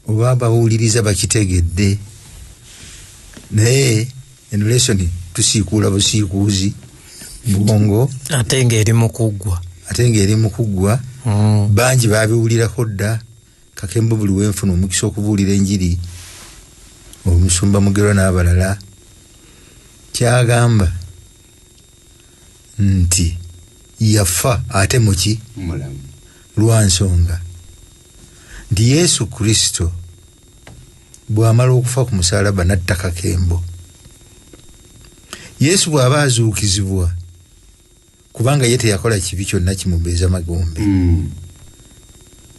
Speaker 3: oba bawuliriza bakitegedde, naye eno lesoni tusiikuula busiikuuzi bwongo,
Speaker 1: ate ng'eri mu kuggwa.
Speaker 3: Ate ng'eri mu kuggwa. Bangi babiwulirako dda. Kakembo buli wenfuna omukisa okubuulira enjiri, omusumba Mugerwa n'abalala, kyagamba nti yafa ate muki?
Speaker 2: Mulamu.
Speaker 3: Lwa nsonga nti Yesu Kristo bw'amala okufa ku musalaba n'atta Kakembo, Yesu bw'aba azuukizibwa, kubanga ye teyakola kibi kyonna kimubeeza magombe,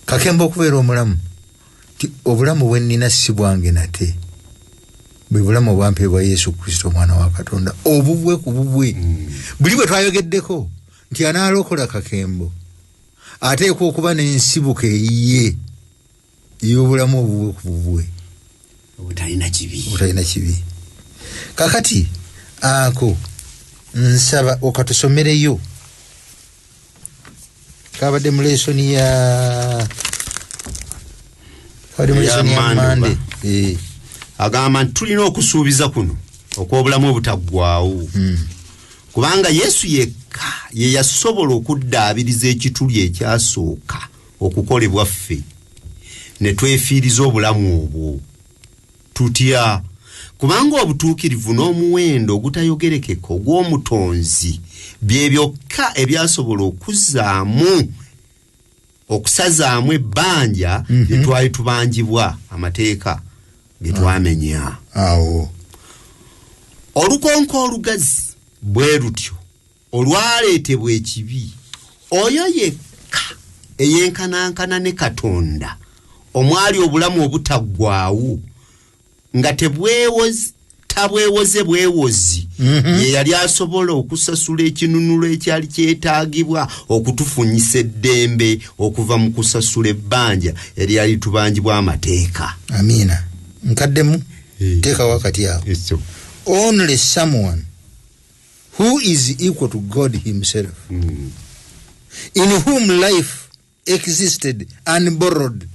Speaker 3: Kakembo okubeera omulamu ti obulamu bwe nnina si bwange nate, bwe bulamu obwampeebwa Yesu Kristo omwana wa Katonda, obubwe ku bubwe. Buli bwe twayogeddeko nti anaalokola Kakembo ateekwa okuba n'ensibuko eyiye ey'obulamu obubwe ku bubwe
Speaker 2: obutalina kibi.
Speaker 3: Obutalina kibi. Kakati ako nsaba okatusomereyo, kabadde mu lesoni ya kabadde mu
Speaker 2: Ya
Speaker 3: lesoni ya
Speaker 2: Monday.
Speaker 3: Mande.
Speaker 2: Agamba nti tulina okusuubiza kuno okw'obulamu obutaggwaawo, kubanga Yesu yekka ye yasobola okuddaabiriza ekituli ekyasooka okukolebwa ffe ne twefiiriza obulamu obwo. Tutya? Kubanga obutuukirivu n'omuwendo ogutayogerekeka ogw'omutonzi bye byokka ebyasobola okuzzaamu okusazaamu ebbanja lye twali tubanjibwa amateeka ge twamenya.
Speaker 3: Awo
Speaker 2: olukonko olugazi bwe lutyo olwaleetebwa ekibi, oyo yekka eyenkanankana ne Katonda omwali obulamu obutaggwaawo nga tabwewoze bwewozi, ye yali asobola okusasula ekinunulo ekyali kyetaagibwa okutufunyisa eddembe okuva mu kusasula ebbanja eryali tubanjibwa amateeka.
Speaker 3: Amiina. Nkaddemu, teekawo akati awo. Only someone who is equal to God himself, in whom life existed unborrowed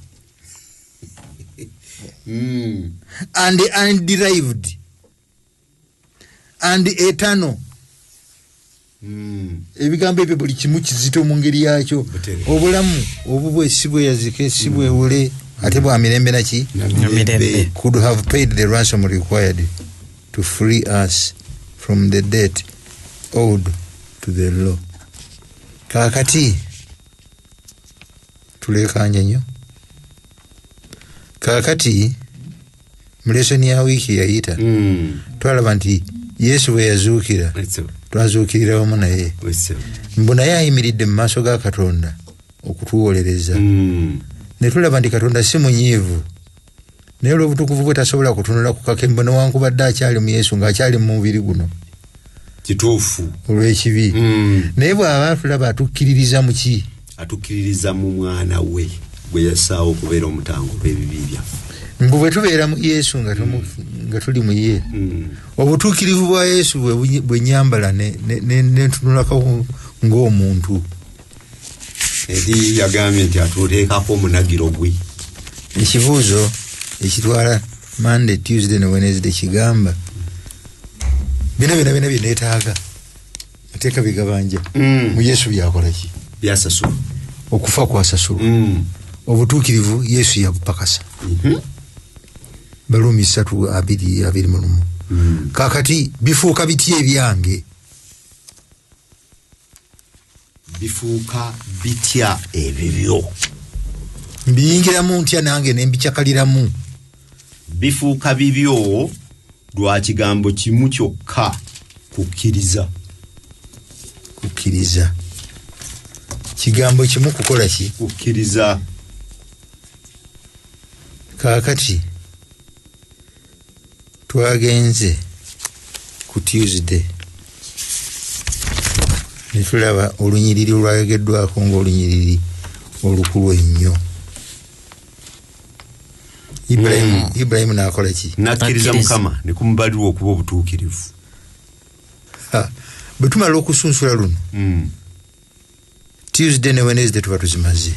Speaker 3: and underived and eternal. Ebigambo ebyo buli kimu kizito mu ngeri yakyo.
Speaker 2: Butereevu.
Speaker 3: Obulamu obubwe si bweyazike, si bwewule, ate bwa mirembe naki?
Speaker 1: Mirembe.
Speaker 3: Could have paid the ransom required to free us from the debt owed to the law. Kaakati tulekanye nnyo. Kaakati mu lesoni ya wiiki yayita, twalaba nti Yesu bwe yazuukira, twazuukirira wamu naye. Mbu naye ayimiridde mu maaso ga Katonda okutuwolereza. Ne tulaba nti Katonda si munyiivu, naye olw'obutukuvu bwe tasobola kutunula ku Kakembo newankubadde akyali mu Yesu, ng'akyali mu mubiri guno.
Speaker 2: Kituufu.
Speaker 3: Olw'ekibi. Naye bw'aba atulaba, atukkiririza mu ki?
Speaker 2: Atukkiririza mu mwana we gwe yassaawo okubeera omutango olw'ebibi byaffe.
Speaker 3: Mbu bwe tubeera mu Yesu, nga tuli mu ye, obutuukirivu bwa Yesu bwe nyambala nentunulako ng'omuntu.
Speaker 2: Eri yagambye nti atuteekako omunagiro gwe.
Speaker 3: Ekibuuzo ekitwala Monday, Tuesday ne Wednesday kigamba bino byona byona byeneetaaga, mateeka bigabanja, mu Yesu byakola ki?
Speaker 2: Byasasula.
Speaker 3: Okufa kwasasulwa. Obutuukirivu Yesu yabupakasa. Baluumi 3:20-21. Kakati bifuuka biti ebyange?
Speaker 2: Bifuuka bitya ebibyo?
Speaker 3: Mbiyingiramu ntya nange ne mbicyakaliramu?
Speaker 2: Bifuuka bibyo lwa kigambo kimu kyokka, kukkiriza.
Speaker 3: Kukkiriza kigambo kimu, kukola ki?
Speaker 2: Kukkiriza.
Speaker 3: Kaakati twagenze ku Tuesday ne tulaba olunyiriri olwayogeddwako ng'olunyiriri olukulu ennyo. Ibulayimu n'akola ki?
Speaker 2: N'akkiriza Mukama ne kumubalirwa okuba obutuukirivu.
Speaker 3: Bwe tumala okusunsula luno, Tuesday ne Wednesday tuba tuzimaze.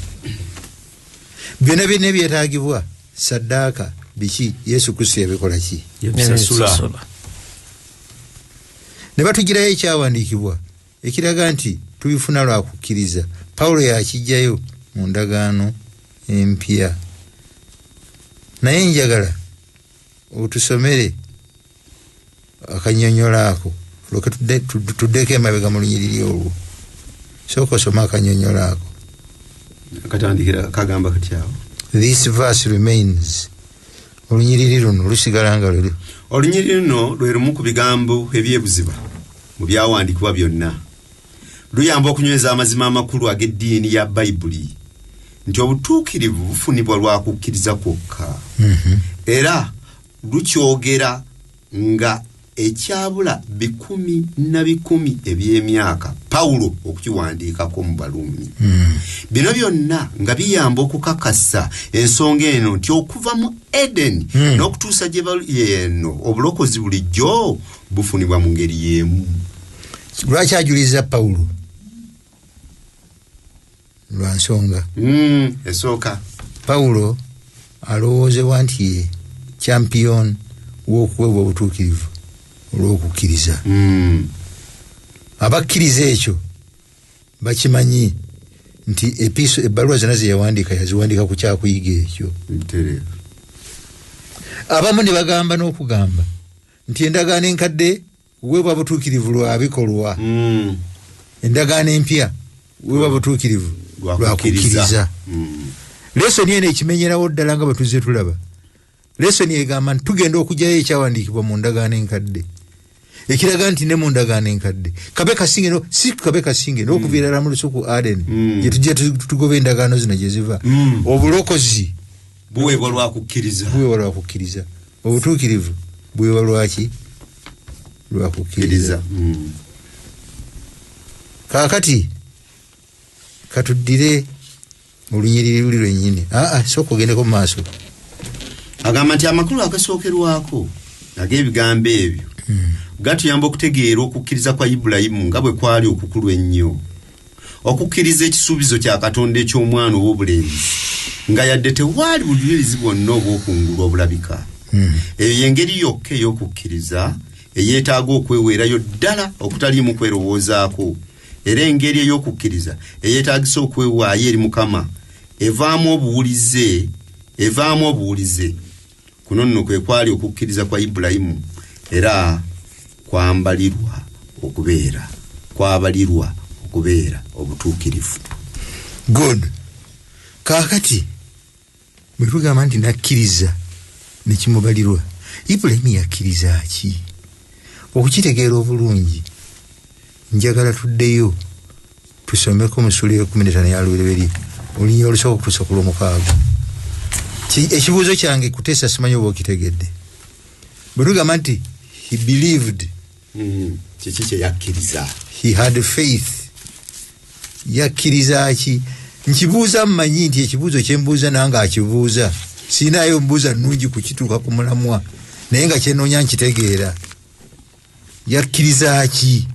Speaker 3: Byonna byonna ebyetaagibwa, saddaaka, biki, Yesu Kristo yabikola ki?
Speaker 2: Yabisasula.
Speaker 3: Ne batugirayo ekyawandiikibwa ekiraga nti tubifuna lwa kukkiriza. Pawulo yakiggyayo mu ndagaano empya. Naye njagala otusomere akanyonyola ako, olwoke tuddeko emabega mu lunyiriri olwo. Sooka osome akanyonyola ako.
Speaker 2: Katandikira kagamba kati awo.
Speaker 3: This verse remains. Olunyiriri luno lusigala nga luli.
Speaker 2: Olunyiriri luno lwe lumu ku bigambo ebyebuziba mu byawandiikibwa byonna. Luyamba okunyweza amazima amakulu ag'eddiini ya Bayibuli nti obutuukirivu bufunibwa lwa kukkiriza kwokka. Era lukyogera nga ekyabula bikumi na bikumi eby'emyaka Pawulo okukiwandiikako mu Baluumi. Bino byonna nga biyamba okukakasa ensonga eno nti okuva mu Eden n'okutuusa gye bali eno, obulokozi bulijjo bufunibwa mu ngeri y'emu.
Speaker 3: Lwaki ajuliza Pawulo? Lwa nsonga.
Speaker 2: Esooka.
Speaker 3: Pawulo alowoozebwa nti ye champion w'okuweebwa obutuukirivu olw'okukkiriza. Abakkiriza ekyo bakimanyi nti ebbaluwa zonna ze yawandiika yaziwandiika ku kyakuyiga ekyo. Abamu ne bagamba n'okugamba nti endagaano enkadde kuweebwa butuukirivu lwa bikolwa, endagaano empya kuweebwa butuukirivu lwa kukkiriza. Lesoni eno ekimenyerawo ddala nga bwe tuzze tulaba. Lesoni egamba nti tugenda okuggyayo ekyawandiikibwa mu ndagaano enkadde ekiraga nti ne mu ndagaano enkadde kabe kasinge, si kabe kasinge n'okuviira ddala mu lusuku Aden gye tujja tugoba endagaano zino gye ziva, obulokozi
Speaker 2: buweebwa lwa kukkiriza.
Speaker 3: Buweebwa lwa kukkiriza. Obutuukirivu buweebwa lwaki? Lwa kukkiriza. Kaakati katuddire olunyiriri luli lwennyini. Sooka ogendeko mu maaso.
Speaker 2: Agamba nti amakulu agasookerwako ag'ebigambo ebyo gatuyamba okutegeera okukkiriza kwa Ibulayimu nga bwe kwali okukulu ennyo. Okukkiriza ekisuubizo kya Katonda eky'omwana ow'obulenzi nga yadde tewaali bujulizi bwonna obw'okungulu obulabika. Eyo y'engeri yokka ey'okukkiriza eyeetaaga okweweerayo ddala okutaliimu kwerowoozaako. Era engeri ey'okukkiriza eyeetaagisa okwewaayo eri Mukama evaamu obuwulize. Kuno nno kwe kwali okukkiriza kwa Ibulayimu era kwabalirwa okubeera obutuukirivu.
Speaker 3: Good. Kaakati bwe tugamba nti nakkiriza ne kimubalirwa, Ibulayimu yakkiriza ki? Okukitegeera obulungi njagala tuddeyo tusomeko mu ssuula 15 ya Lubereberye olunyiriri olusooka okutuusa ku lw'omukaaga. Ekibuuzo kyange kuteesa simanyi oba okitegedde. Bwe tugamba nti he believed,
Speaker 2: kiki kye yakkiriza?
Speaker 3: He had faith. Yakkiriza ki? Nkibuuza mmanyi nti ekibuuzo kye mbuuza nange akibuuza, siinayo mbuuza nnungi kukituuka ku mulamwa, naye nga kyenoonya nkitegeera. Yakkiriza ki?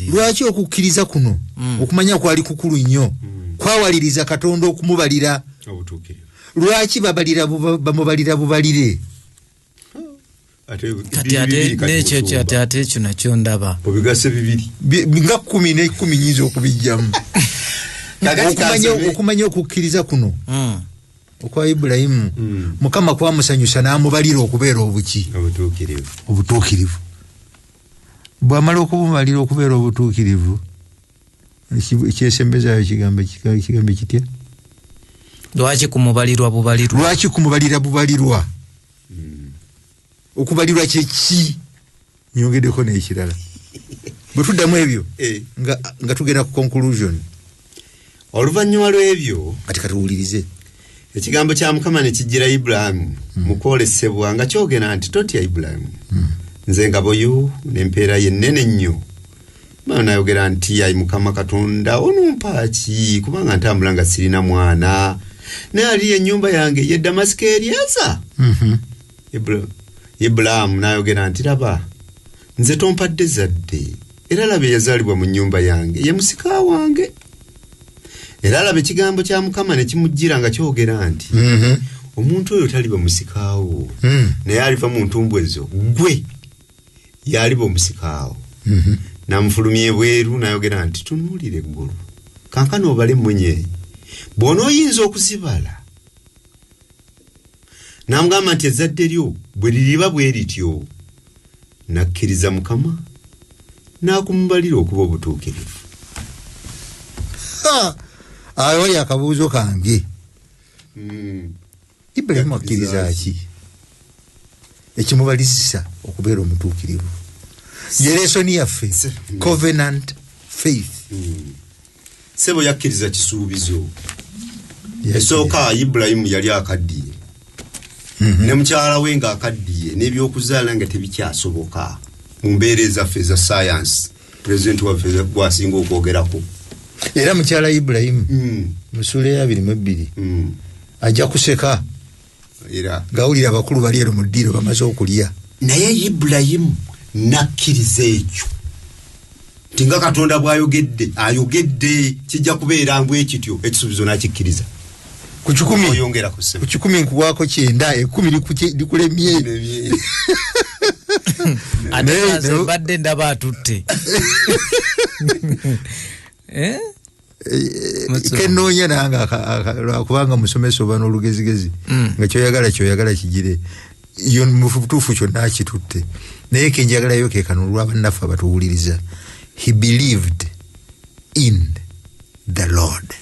Speaker 3: Lwaki okukkiriza kuno okumanya kwali kukulu nnyo kwawaliriza Katonda okumubalira
Speaker 2: obutuukirivu?
Speaker 3: Lwaki bamubalira bubalire?
Speaker 1: Kati ate n'ekyo ate ekyo nakyo ndaba
Speaker 2: obigase bibiri
Speaker 3: nga 10 ne 10 nyinza okubijjamu. Okumanya okukkiriza kuno okwa Ibulayimu Mukama kwamusanyusa n'amubalira okubeera obuki? Obutuukirivu. Bwamala okumubalira okubeera obutuukirivu, ekyesembezaayo kigambo kitya?
Speaker 1: Lwaki kumubalirwa bubalirwa?
Speaker 3: Lwaki kumubalira bubalirwa? Okubalirwa kye ki? Nyongeddeko n'ekirala. Bwe tuddamu ebyo nga tugenda ku conclusion.
Speaker 2: Oluvannyuma lw'ebyo
Speaker 3: kati katuwulirize.
Speaker 2: Ekigambo kya Mukama ne kijjira Ibulayimu mu kwolesebwa nga kyogera nti totya Ibulayimu. Nze ngabo yo n'empeera ye nnene nnyo. Maama n'ayogera nti ayi Mukama Katonda onompa ki, kubanga ntambula nga sirina mwana, naye ali ennyumba yange ye Damasiko Eryeza. Ibulayimu n'ayogera nti laba nze tompadde zadde, era laba eyazaalibwa mu nnyumba yange ye musika wange. Era laba ekigambo kya Mukama ne kimujjira nga kyogera nti omuntu oyo taliba musikaawo, naye aliva mu ntumbwe ezo ggwe yaliba omusikaawo. N'amufulumya ebweru n'ayogera nti tunuulira eggulu, kankano obale emmunyeenye bw'onooyinza okuzibala. N'amugamba nti ezzadde lyo bwe liriba bwe lityo. N'akkiriza Mukama n'akumubalira okuba obutuukirivu.
Speaker 3: Awo wali akabuuzo kange. Ibulayimu akkiriza ki ekimubalizisa okubeera omutuukirivu? Ye lesoni yaffe, covenant faith.
Speaker 2: Ssebo yakkiriza kisuubizo. Esooka Ibulayimu yali akaddiye, ne mukyala we ng'akaddiye, n'ebyokuzaala nga tebikyasoboka mu mbeera ezaffe eza science. Pulezidenti waffe gwasinga okwogerako.
Speaker 3: Era mukyala Ibulayimu mu ssuula eya 22 ajja kuseka
Speaker 2: era
Speaker 3: ng'awulira abakulu bali ero mu ddiiro bamaze okulya.
Speaker 2: Naye Ibulayimu n'akkiriza ekyo nti nga Katonda bw'ayogedde ayogedde kijja kubeera mbwe kityo, ekisuubizo n'akikkiriza.
Speaker 3: Ku 100
Speaker 2: oyongera ku ssebo.
Speaker 3: Ku 100 nkuwaako 90, 10 likulemye.
Speaker 1: Ate nze mbadde ndaba atutte.
Speaker 3: Kenoonya nange lwakubanga musomesa oba n'olugezigezi nga kyoyagala kigire yo mu butuufu kyonna akitutte, naye kenjagalayo ke kano olw'abannaffe abatuwuliriza. He believed in the Lord.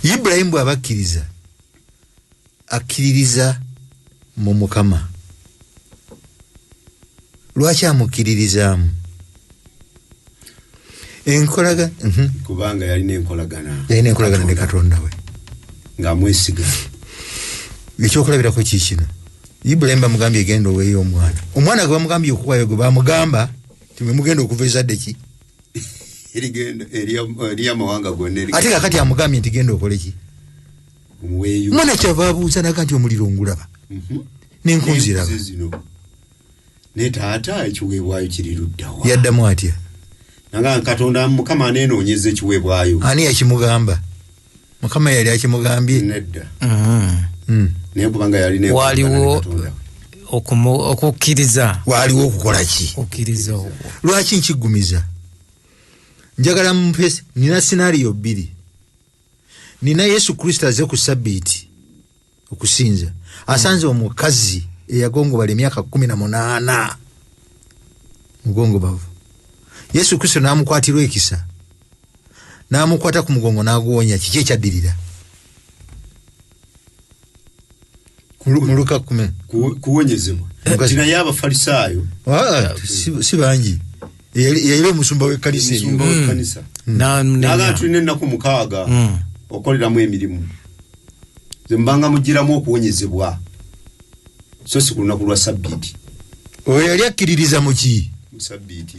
Speaker 3: Ibulayimu bw'aba akkiriza, akkiririza mu Mukama. Lwaki amukkiririzaamu? Enkolagana
Speaker 2: kubanga yalina enkolagana.
Speaker 3: Yalina enkolagana ne Katonda we
Speaker 2: ng'amwesiga.
Speaker 3: Ekyokulabirako ki kino? Ibulayimu bamugambye genda oweeyo omwana. Omwana gwe bamugambye okuwaayo gwe bamugamba nti mwe mugenda okuva ezadde ki?
Speaker 2: Eri amawanga gonna.
Speaker 3: Ate kakati amugambye nti genda okole ki?
Speaker 2: Omuweeyo.
Speaker 3: Omwana kyava abuuza naga nti omuliro ngulaba. N'enkunziraba.
Speaker 2: Ne taata ekiweebwayo kiri ludda wa?
Speaker 3: Yaddamu atya?
Speaker 2: Nanga Katonda Mukama aneenoonyeza ekiweebwayo.
Speaker 3: Ani yakimugamba? Mukama yali akimugambye?
Speaker 2: Nedda. Naye kubanga yalina
Speaker 1: waliwo okukkiriza.
Speaker 3: Waliwo okukola ki?
Speaker 1: Okukkiriza okwo.
Speaker 3: Lwaki nkiggumiza? Njagala mumpe, nina scenario 2. Nina Yesu Kristo azze ku Ssabbiiti okusinza. Asanze omukazi eyagongobala emyaka 18 mugongobavu. Yesu Kristo n'amukwatirwa ekisa, n'amukwata ku mugongo n'aguwonya. Kiki ekyaddirira? Mu Luka 10.
Speaker 2: Kuwonyezebwa. Naye Abafalisaayo
Speaker 3: si bangi. Yali omusumba w'ekkanisa eyo.
Speaker 2: Omusumba w'ekkanisa. N'agamba tulina ennaku 6 okoleramu emirimu. Ze mbanga mugiramu okuwonyezebwa. So si ku lunaku lwa Ssabbiiti.
Speaker 3: Oyo yali akkiririza mu ki?
Speaker 2: Mu Ssabbiiti.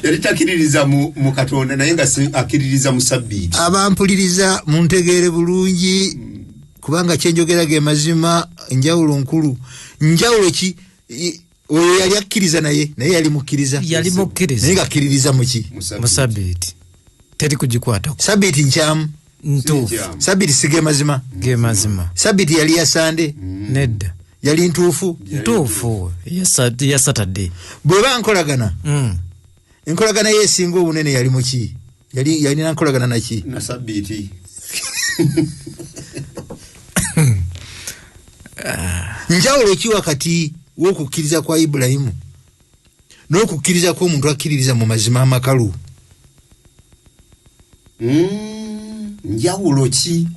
Speaker 2: Yali takkiririza mu Katonda, naye nga akkiririza mu Ssabbiiti.
Speaker 3: Abampuliriza muntegeere bulungi, kubanga kyenjogera ge mazima. Njawulo nkulu. Njawulo ki? Oyo yali akkiriza naye yali mukkiriza.
Speaker 1: Yali mukkiriza.
Speaker 3: Naye ng'akkiririza mu ki?
Speaker 1: Mu Ssabbiiti. Teri kugikwatako.
Speaker 3: Ssabbiiti nkyamu.
Speaker 1: Ntuufu.
Speaker 3: Ssabbiiti si ge mazima.
Speaker 1: Ge mazima.
Speaker 3: Ssabbiiti yali ya Sande.
Speaker 1: Nedda.
Speaker 3: Yali ntuufu.
Speaker 1: Ntuufu. Ya Saturday.
Speaker 3: Bw'eba nkolagana. Enkolagana ye esinga obunene yali mu ki? Yalina nkolagana na ki?
Speaker 2: Na Ssabbiiti.
Speaker 3: Njawulo ki wakati w'okukkiriza kwa Ibulayimu n'okukkiriza kw'omuntu akkiririza mu mazima amakalu?
Speaker 2: Njawulo ki?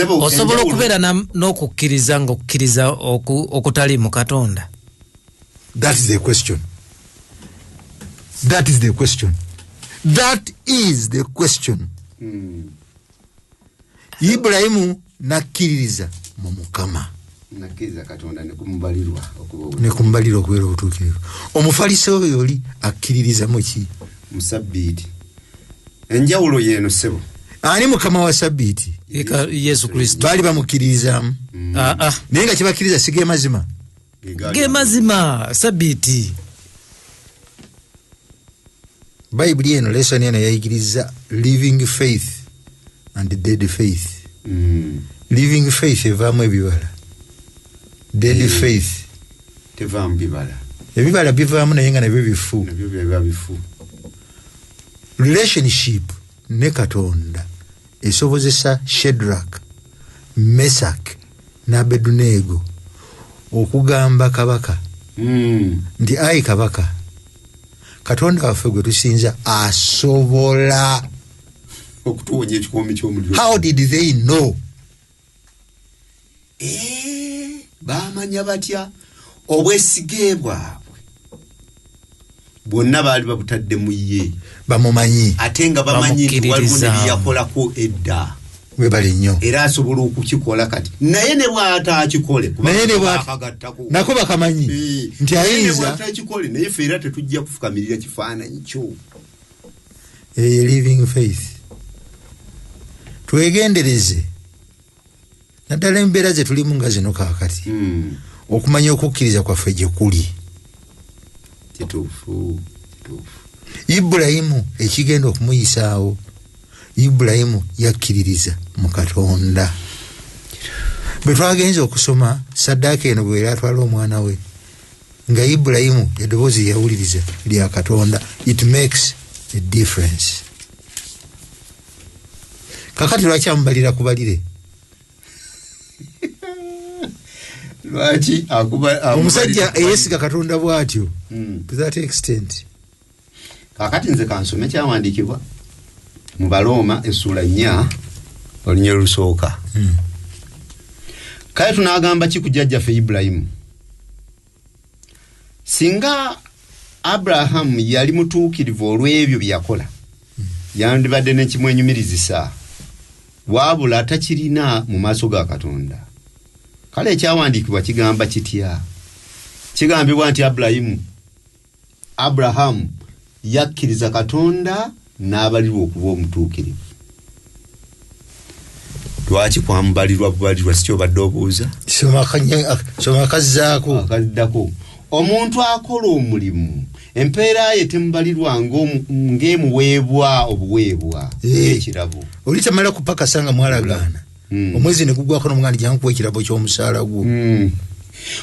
Speaker 1: Osobola okubeera n'okukkiriza ng'okukkiriza okutali mu Katonda?
Speaker 3: That is the question. That is the question. That is the question. Ibulayimu nakkiririza mu Mukama.
Speaker 2: Nakkiriza Katonda ne kumubalirwa
Speaker 3: okubeera obutuukirivu. Omufalisaayo oli akkiririza mu ki?
Speaker 2: Mu Sabbiiti. Enjawulo y'eno ssebo.
Speaker 3: Ani Mukama wa Sabbiiti?
Speaker 1: Yesu Kristo.
Speaker 3: Baali bamukkiririzaamu. Naye nga kyebakkiriza si ge mazima.
Speaker 1: Ge mazima Sabbiiti.
Speaker 3: Bayibuli eno lesson eno yayigiriza living faith and dead faith. Living faith evaamu ebibala. Dead faith
Speaker 2: tevaamu bibala.
Speaker 3: Ebibala bivaamu naye nga nabyo bifu.
Speaker 2: Nabyo biba bifu.
Speaker 3: Relationship ne Katonda esobozesa Shadrach, Meshach ne Abednego okugamba kabaka nti ayi kabaka, Katonda waffe gwe tusinza asobola
Speaker 2: okutuwonya ekikoomi ky'omuliro.
Speaker 3: How did they know?
Speaker 2: Baamanya batya obwesige bwabwe bwonna baali babutadde mu ye,
Speaker 3: bamumanyi
Speaker 2: ate nga bamanyi nti waliwo ne byeyakolako edda,
Speaker 3: webale nnyo,
Speaker 2: era asobola okukikola kati, naye ne bw'ataakikole
Speaker 3: nako bakamanyi nti ayinza
Speaker 2: bw'ataakikole, naye ffe era tetujja kufukamirira kifaananyi kyo.
Speaker 3: Living faith. Twegendereze naddala embeera ze tulimu nga zino kaakati, okumanya okukkiriza kwaffe gye kuli.
Speaker 2: Kituufu.
Speaker 3: Ibulayimu ekigenda okumuyisaawo, Ibulayimu yakkiririza mu Katonda. Bwe twagenze okusoma saddaaka eno bwe yatwala omwana we, nga Ibulayimu eddoboozi yawuliriza lya Katonda. It makes a difference. Kakati lwaki amubalira kubalire?
Speaker 2: Lwaki
Speaker 3: omusajja eyesiga Katonda bw'atyo to that extent?
Speaker 2: Kakati nze kansome kyawandiikibwa mu Balooma essuula 4 olunyiriri olusooka. Kale tunaagamba ki ku jjajjaffe Ibulayimu? Singa Abrahamu yali mutuukirivu olw'ebyo bye yakola, yandibadde n'ekimwenyumirizisa, wabula takirina mu maaso ga Katonda. Kale ekyawandiikibwa kigamba kitya? Kigambibwa nti Abrahamu yakkiriza Katonda n'abalirwa okuba omutuukirivu. Lwaki kwamubalirwa bubalirwa? Si kyobadde obuuza?
Speaker 3: Soma akazzaako.
Speaker 2: Akaddako. Omuntu akola omulimu empeera ye temubalirwa ng'emuweebwa obuweebwa ekirabo.
Speaker 3: Oli tamala kupakasa nga mwalagaana. Omwezi ne gugwako n'omuganda jangu kuwa ekirabo ky'omusaala gwo.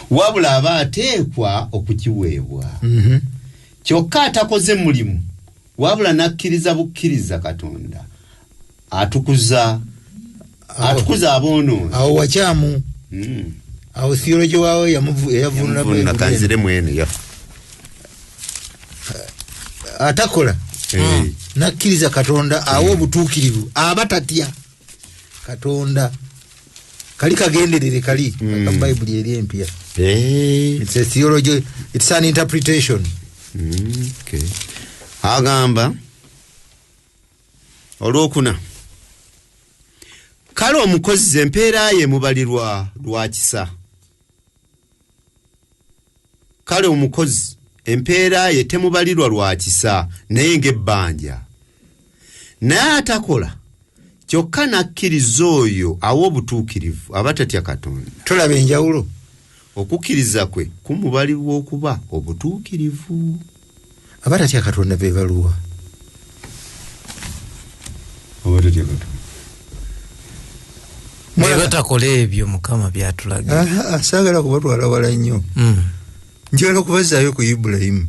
Speaker 2: Wabula aba ateekwa okukiweebwa. Kyokka atakoze mulimu wabula n'akkiriza bukkiriza Katonda atukuza aboonoonyi.
Speaker 3: Awo wakyamu. Awo theology waawe yavunula
Speaker 2: kanzire mwene ya
Speaker 3: atakola n'akkiriza Katonda awo obutuukirivu aba tatya Katonda. Kali kagenderere kali aka Bayibuli eri empya. It's a theology, it's an interpretation.
Speaker 2: Okay. Agamba olwokuna, kale omukozi empeera ye mubalirwa lwa kisa. Kale omukozi empeera ye temubalirwa lwa kisa, naye ng'ebbanja. Naye atakola kyokka n'akkiriza oyo awa obutuukirivu aba tatya Katonda.
Speaker 3: Tolaba enjawulo?
Speaker 2: Okukkiriza kwe kumubalirwa okuba obutuukirivu.
Speaker 3: Abatatya Katonda be baluwa?
Speaker 2: Abatatya Katonda
Speaker 1: batakola ebyo Mukama byatulaga.
Speaker 3: Saagala kubatwala wala nnyo. Njagala okubazaayo ku Ibulayimu.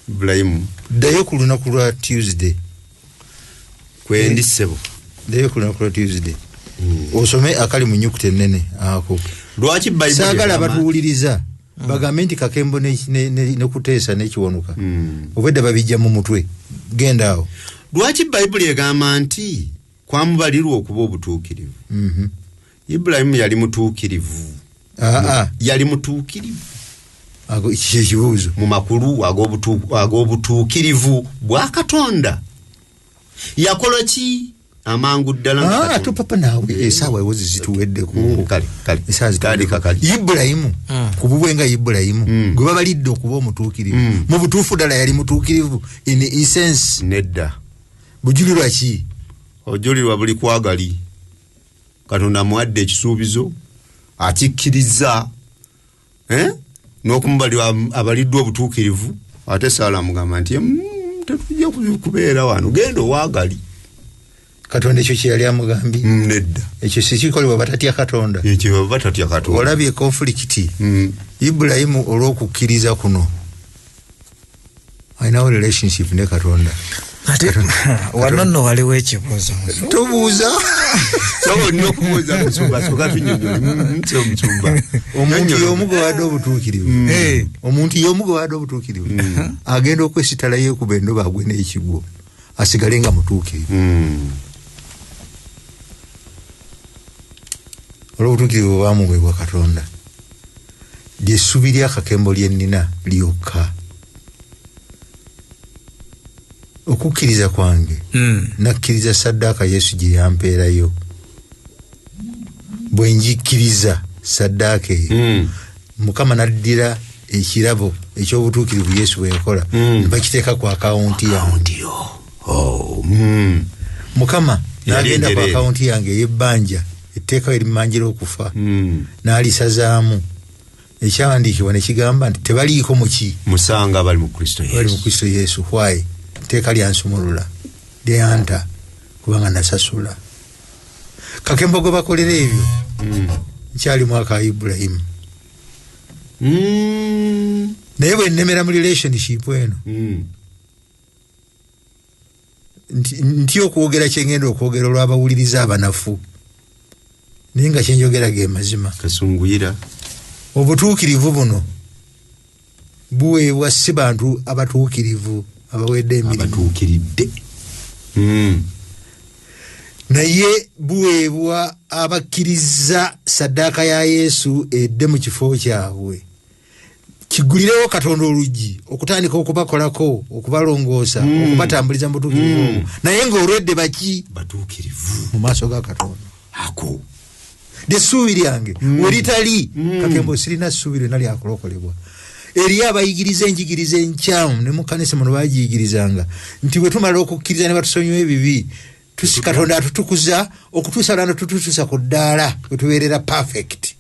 Speaker 2: Ibulayimu
Speaker 3: ddayo ku lunaku lwa Tuesday.
Speaker 2: Kwendi ssebo.
Speaker 3: Ddayo ku lunaku lwa Tuesday. Osome akali mu nnyukuta ennene ako.
Speaker 2: Lwaki Bayibuli
Speaker 3: Saagala
Speaker 2: egamba-
Speaker 3: batuwuliriza bagambe nti Kakembo ne Kuteesa n'Ekiwanuka obwedda babijja mu mutwe. Genda awo.
Speaker 2: Lwaki Bayibuli egamba nti kwamubalirwa okuba obutuukirivu? Ibulayimu yali mutuukirivu. Yali mutuukirivu.
Speaker 3: Ago kiki ekibuuzo?
Speaker 2: Mu makulu ag'obutuukirivu bwa Katonda. Yakola ki amangu ddala nga Katonda?
Speaker 3: Topapa naawe, esaawa ewozi zituweddeko.
Speaker 2: Kale, kale.
Speaker 3: Esaawa zituweddeko.
Speaker 2: Tandika kale.
Speaker 3: Ibulayimu ku bubwe nga Ibulayimu gwe babalidde okuba omutuukirivu, mu butuufu ddala yali mutuukirivu in essence?
Speaker 2: Nedda.
Speaker 3: Bujulirwa ki?
Speaker 2: Ojulirwa buli kwagali. Katonda amuwadde ekisuubizo, akikkiriza, n'okumubalirwa abaliddwa obutuukirivu. Ate Saala amugamba nti, tetujja kubeera wano, genda owaagali.
Speaker 3: Katonda ekyo kye yali amugambye?
Speaker 2: Nedda.
Speaker 3: Ekyo si kikolebwa batatya Katonda.
Speaker 2: Ekyo batatya Katonda.
Speaker 3: Olabye konfulikiti? Ibulayimu olw'okukkiriza kuno alinawo relationship ne Katonda.
Speaker 1: Ate wano nno waliwo ekibuuzo.
Speaker 3: Tobuuza.
Speaker 2: So olina okubuuza musumba, soka tunnyonnyole. So musumba.
Speaker 3: Omuntu
Speaker 2: Nnyonnyola.
Speaker 3: y'omu gwe wadde obutuukirivu. Omuntu y'omu gwe wadde obutuukirivu agenda okwesitala yeekuba endobo agwe n'ekigwo asigale nga mutuukirivu. Olw'obutuukirivu bwamuweebwa Katonda, lyessubi ly'akakembo lye nnina lyokka. Okukkiriza kwange, nakkiriza saddaaka Yesu gye yampeerayo. Bwe njikkiriza saddaaka eyo, Mukama n'addira ekirabo eky'obutuukirivu Yesu bwe yakola, ne bakiteeka ku akawunti yange.
Speaker 2: Akawunti yo. Oh,
Speaker 3: Mukama
Speaker 2: Yali
Speaker 3: n'agenda ku
Speaker 2: enjereere.
Speaker 3: akawunti yange ey'ebbanja, etteeka erimmanjira okufa, n'alisazaamu. Ekyawandiikibwa ne kigamba nti tebaliiko muki
Speaker 2: Musanga abali mu Kristo
Speaker 3: bali mu
Speaker 2: Yesu.
Speaker 3: Kristo Yesu. Why? Etteeka lyansumulula, lyanta kubanga nasasula. Kakembo gwe bakolera ebyo, nkyali mwaka wa Ibulayimu. Naye bwe nnemera mu relationship eno, nti okwogera kyengenda okwogera olw'abawuliriza abanafu, naye nga kyenjogera ge mazima.
Speaker 2: Kasunguyira.
Speaker 3: Obutuukirivu buno buweebwa si bantu abatuukirivu abawedde emirimu,
Speaker 2: abatuukiridde.
Speaker 3: Naye buweebwa abakkiriza saddaaka ya Yesu edde mu kifo kyabwe, kigulirewo Katonda oluggi okutandika okubakolako, okubalongoosa, okubatambuliza mu butuukirivu obwo. Naye ng'olwedde baki?
Speaker 2: Batuukirivu
Speaker 3: mu maaso ga Katonda.
Speaker 2: Ako
Speaker 3: Lyessuubi lyange. Weritali, Kakembo, sirina ssuubi lyonna lyakulokolebwa. Eriyo abayigiriza enjigiriza enkyamu, ne mu kanisa muno bagiyigirizanga nti bwe tumala okukkiriza ne batusonyiwa ebibi, Katonda atutukuza okutuusa lwano tututuusa ku ddaala bwe tubeerera perfect.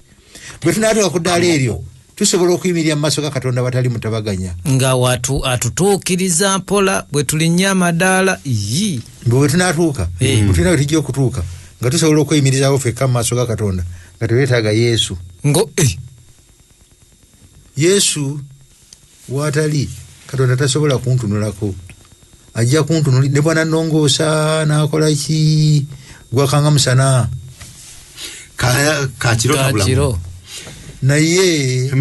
Speaker 3: Bwe tunaatuuka ku ddaala eryo, tusobola okuyimirira mu maaso ga Katonda watali mutabaganya.
Speaker 1: Nga atutuukiriza mpola bwe tulinnya amadaala yi.
Speaker 3: Bwe tunaatuuka, bwe tulina bwe tujja okutuuka nga tusobola okweyimirizaawo ffekka mu maaso ga Katonda nga teweetaaga Yesu.
Speaker 1: Ngo,
Speaker 3: Yesu waatali, Katonda tasobola kuntunulako. Ajja kuntunuli ne bwanannongoosa n'akola ki, gwakanga musana.
Speaker 2: Kakiro kabulamu.
Speaker 1: Kakiro.
Speaker 3: Naye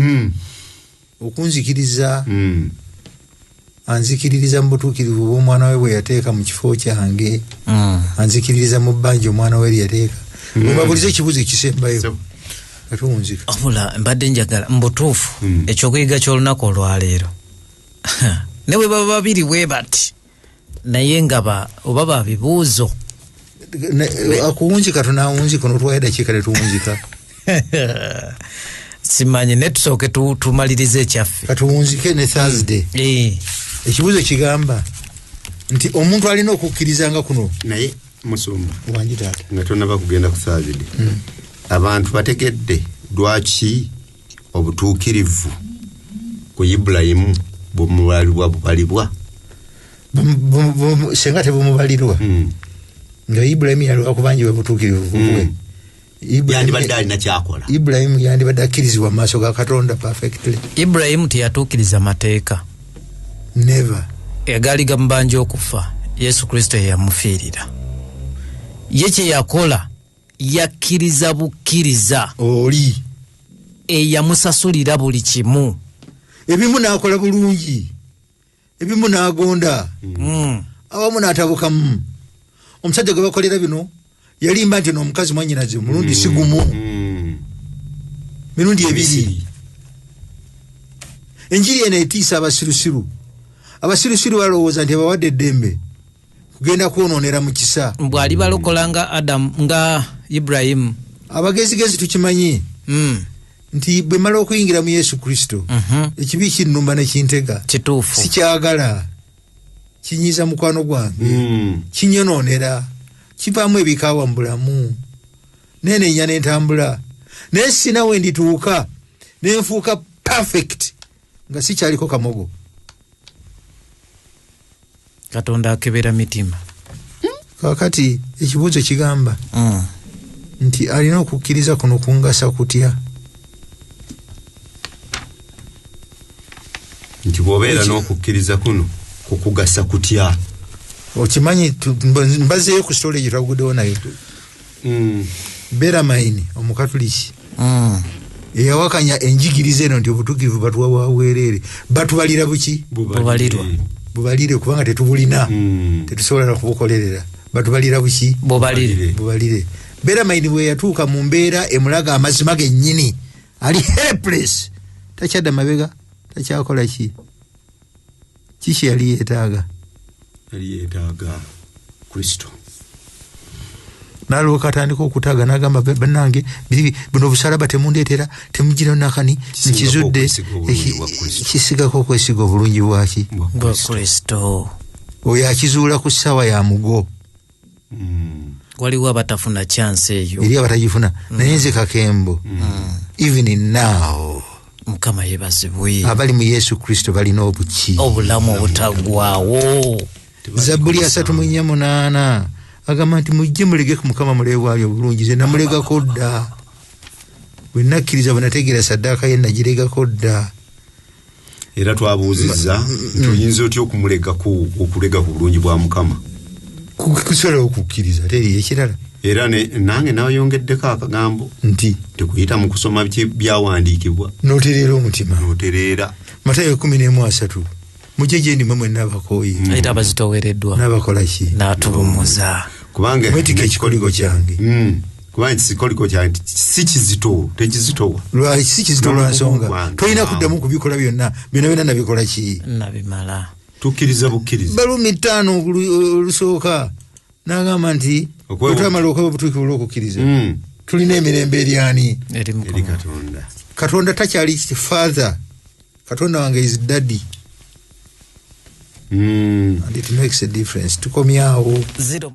Speaker 3: okunzikiriza, anzikiririza mu butuukirivu bw'omwana we bwe yateeka mu kifo kyange. Anzikiririza mu bbanja omwana we lye yateeka. Mwebabulize ekibuuzo ekisembayo. Atuwunzika.
Speaker 1: Wabula mbadde njagala mu butuufu ekyokuyiga ky'olunaku olwaleero. Ne bwe baba babiri bwe bati, naye nga oba ba bibuuzo.
Speaker 3: Akuwunzika tunaawunzika, n'otwayo eddakiika tetuwunzika.
Speaker 1: Simanyi, ne tusooke tumalirize ekyaffe.
Speaker 3: Katuwunzike ne Thursday. Ekibuuzo kigamba nti omuntu alina okukkiriza nga kuno.
Speaker 2: Naye musumba,
Speaker 3: Wangi taata.
Speaker 2: nga tonnaba kugenda ku Thursday, abantu bategedde lwaki obutuukirivu ku Ibulayimu bumubalibwa bubalibwa?
Speaker 3: Senga tebumubalirwa. Nga Ibulayimu yalwa kubanjibwa butuukirivu bubwe.
Speaker 2: Yandibadde alina kyakola.
Speaker 3: Ibulayimu yandibadde akkirizibwa mu maaso ga Katonda perfectly.
Speaker 1: Ibulayimu teyatuukiriza mateeka.
Speaker 3: Never.
Speaker 1: Egaali gamubanja okufa, Yesu Kristo ye yamufiirira. Ye kye yakola, Yakkiriza bukkiriza
Speaker 3: oli
Speaker 1: eyamusasulira buli kimu.
Speaker 3: Ebimu n'akola bulungi, ebimu n'agonda, awamu n'atabukamu. Omusajja gwe bakolera bino yalimba nti n'omukazi mwannyinaze mulundi si gumu, mirundi ebiri. Enjiri eno etiisa abasirusiru. Abasirusiru balowooza nti abawadde eddembe kugenda kwonoonera mu kisa.
Speaker 1: Bw'ali balokola nga Adamu, nga Ibrahimu.
Speaker 3: Abagezigezi tukimanyi nti bwe mala okuyingira mu Yesu Kristo, ekibi kinnumba ne kintega.
Speaker 1: Kituufu.
Speaker 3: Sikyagala, kinyiiza mukwano gwange, kinyonoonera, kivaamu ebikaawa mu bulamu, nenenya nentambula. Naye sina we ndituuka nenfuuka perfect nga sikyaliko kamogo.
Speaker 1: Katonda akebera mitima.
Speaker 3: Kaakati ekibuuzo kigamba nti alina okukkiriza kuno kungasa kutya?
Speaker 2: Nti bw'obeera n'okukkiriza kuno kukugasa kutya?
Speaker 3: Okimanyi, mbazeeyo ku story gye twaguddewo nayo. Beramine Omukatuliki eyawakanya enjigiriza eno nti obutuukirivu batuwa bwa bwereere, batubalira buki?
Speaker 1: Bubalirwa.
Speaker 3: Bubalire, kubanga tetubulina, tetusobola na kubukolerera. Batubalira buki?
Speaker 1: Bubalire.
Speaker 3: Bubalire. Beramine bwe yatuuka mu mbeera emulaga amazima gennyini, ali helpless, takyadda mabega, takyakola ki? Kiki yali yeetaaga?
Speaker 2: Yali yeetaaga Kristo.
Speaker 3: N'alwoka atandika okutaaga n'agamba, bannange buno obusalaba temundeetera, temugira nakani, nkizudde. Kisigako okwesiga obulungi bwaki?
Speaker 1: Bwa Kristo.
Speaker 3: Oyo akizuula ku ssaawa ya mugo.
Speaker 1: Waliwo abatafuna chance eyo.
Speaker 3: Eri abatagifuna. Naye nze Kakembo, even now,
Speaker 1: Mukama yeebazibwe.
Speaker 3: Abali mu Yesu Kristo balina obuki?
Speaker 1: Obulamu obutaggwaawo.
Speaker 3: Zabbuli 38 agamba nti mujje mulege ku Mukama mulebe bw'ali obulungi. Nze namulegako dda. Bwe nakkiriza, bwe nategeera saddaaka ye, nagiregako dda.
Speaker 2: Era twabuuzizza nti oyinza otya okumulegako, okulega ku bulungi bwa Mukama?
Speaker 3: Kusobola okukkiriza ate eriyo ekirala.
Speaker 2: Era nange nayongeddeko akagambo
Speaker 3: nti
Speaker 2: tekuyita mu kusoma byawandiikibwa
Speaker 3: n'otereera omutima.
Speaker 2: N'otereera.
Speaker 3: Matayo 11:30, mujje gye ndi mmwe mwenna abakooye
Speaker 1: era abazitoowereddwa,
Speaker 3: n'abakola ki?
Speaker 1: N'atuwummuza.
Speaker 2: Kubanga
Speaker 3: mwetika ekikoligo kyange.
Speaker 2: Kubanga ekikoligo kyange si kizito, tekizitowa.
Speaker 3: Lwaki si kizito? Lwa nsonga tolina kuddamu kubikola byonna byonna byonna, nabikola ki?
Speaker 1: Nabimala.
Speaker 2: Tukkiriza bukkiriza.
Speaker 3: Balumi 5 olusooka n'agamba nti bwe twamala okwewa obutuukirivu olw'okukkiriza, tulina emirembe eri ani?
Speaker 1: Eri
Speaker 2: Eri
Speaker 1: Mukama.
Speaker 2: Katonda.
Speaker 3: Katonda takyali father, Katonda wange is daddy, and it makes a difference. Tukomyawo.
Speaker 1: Zero.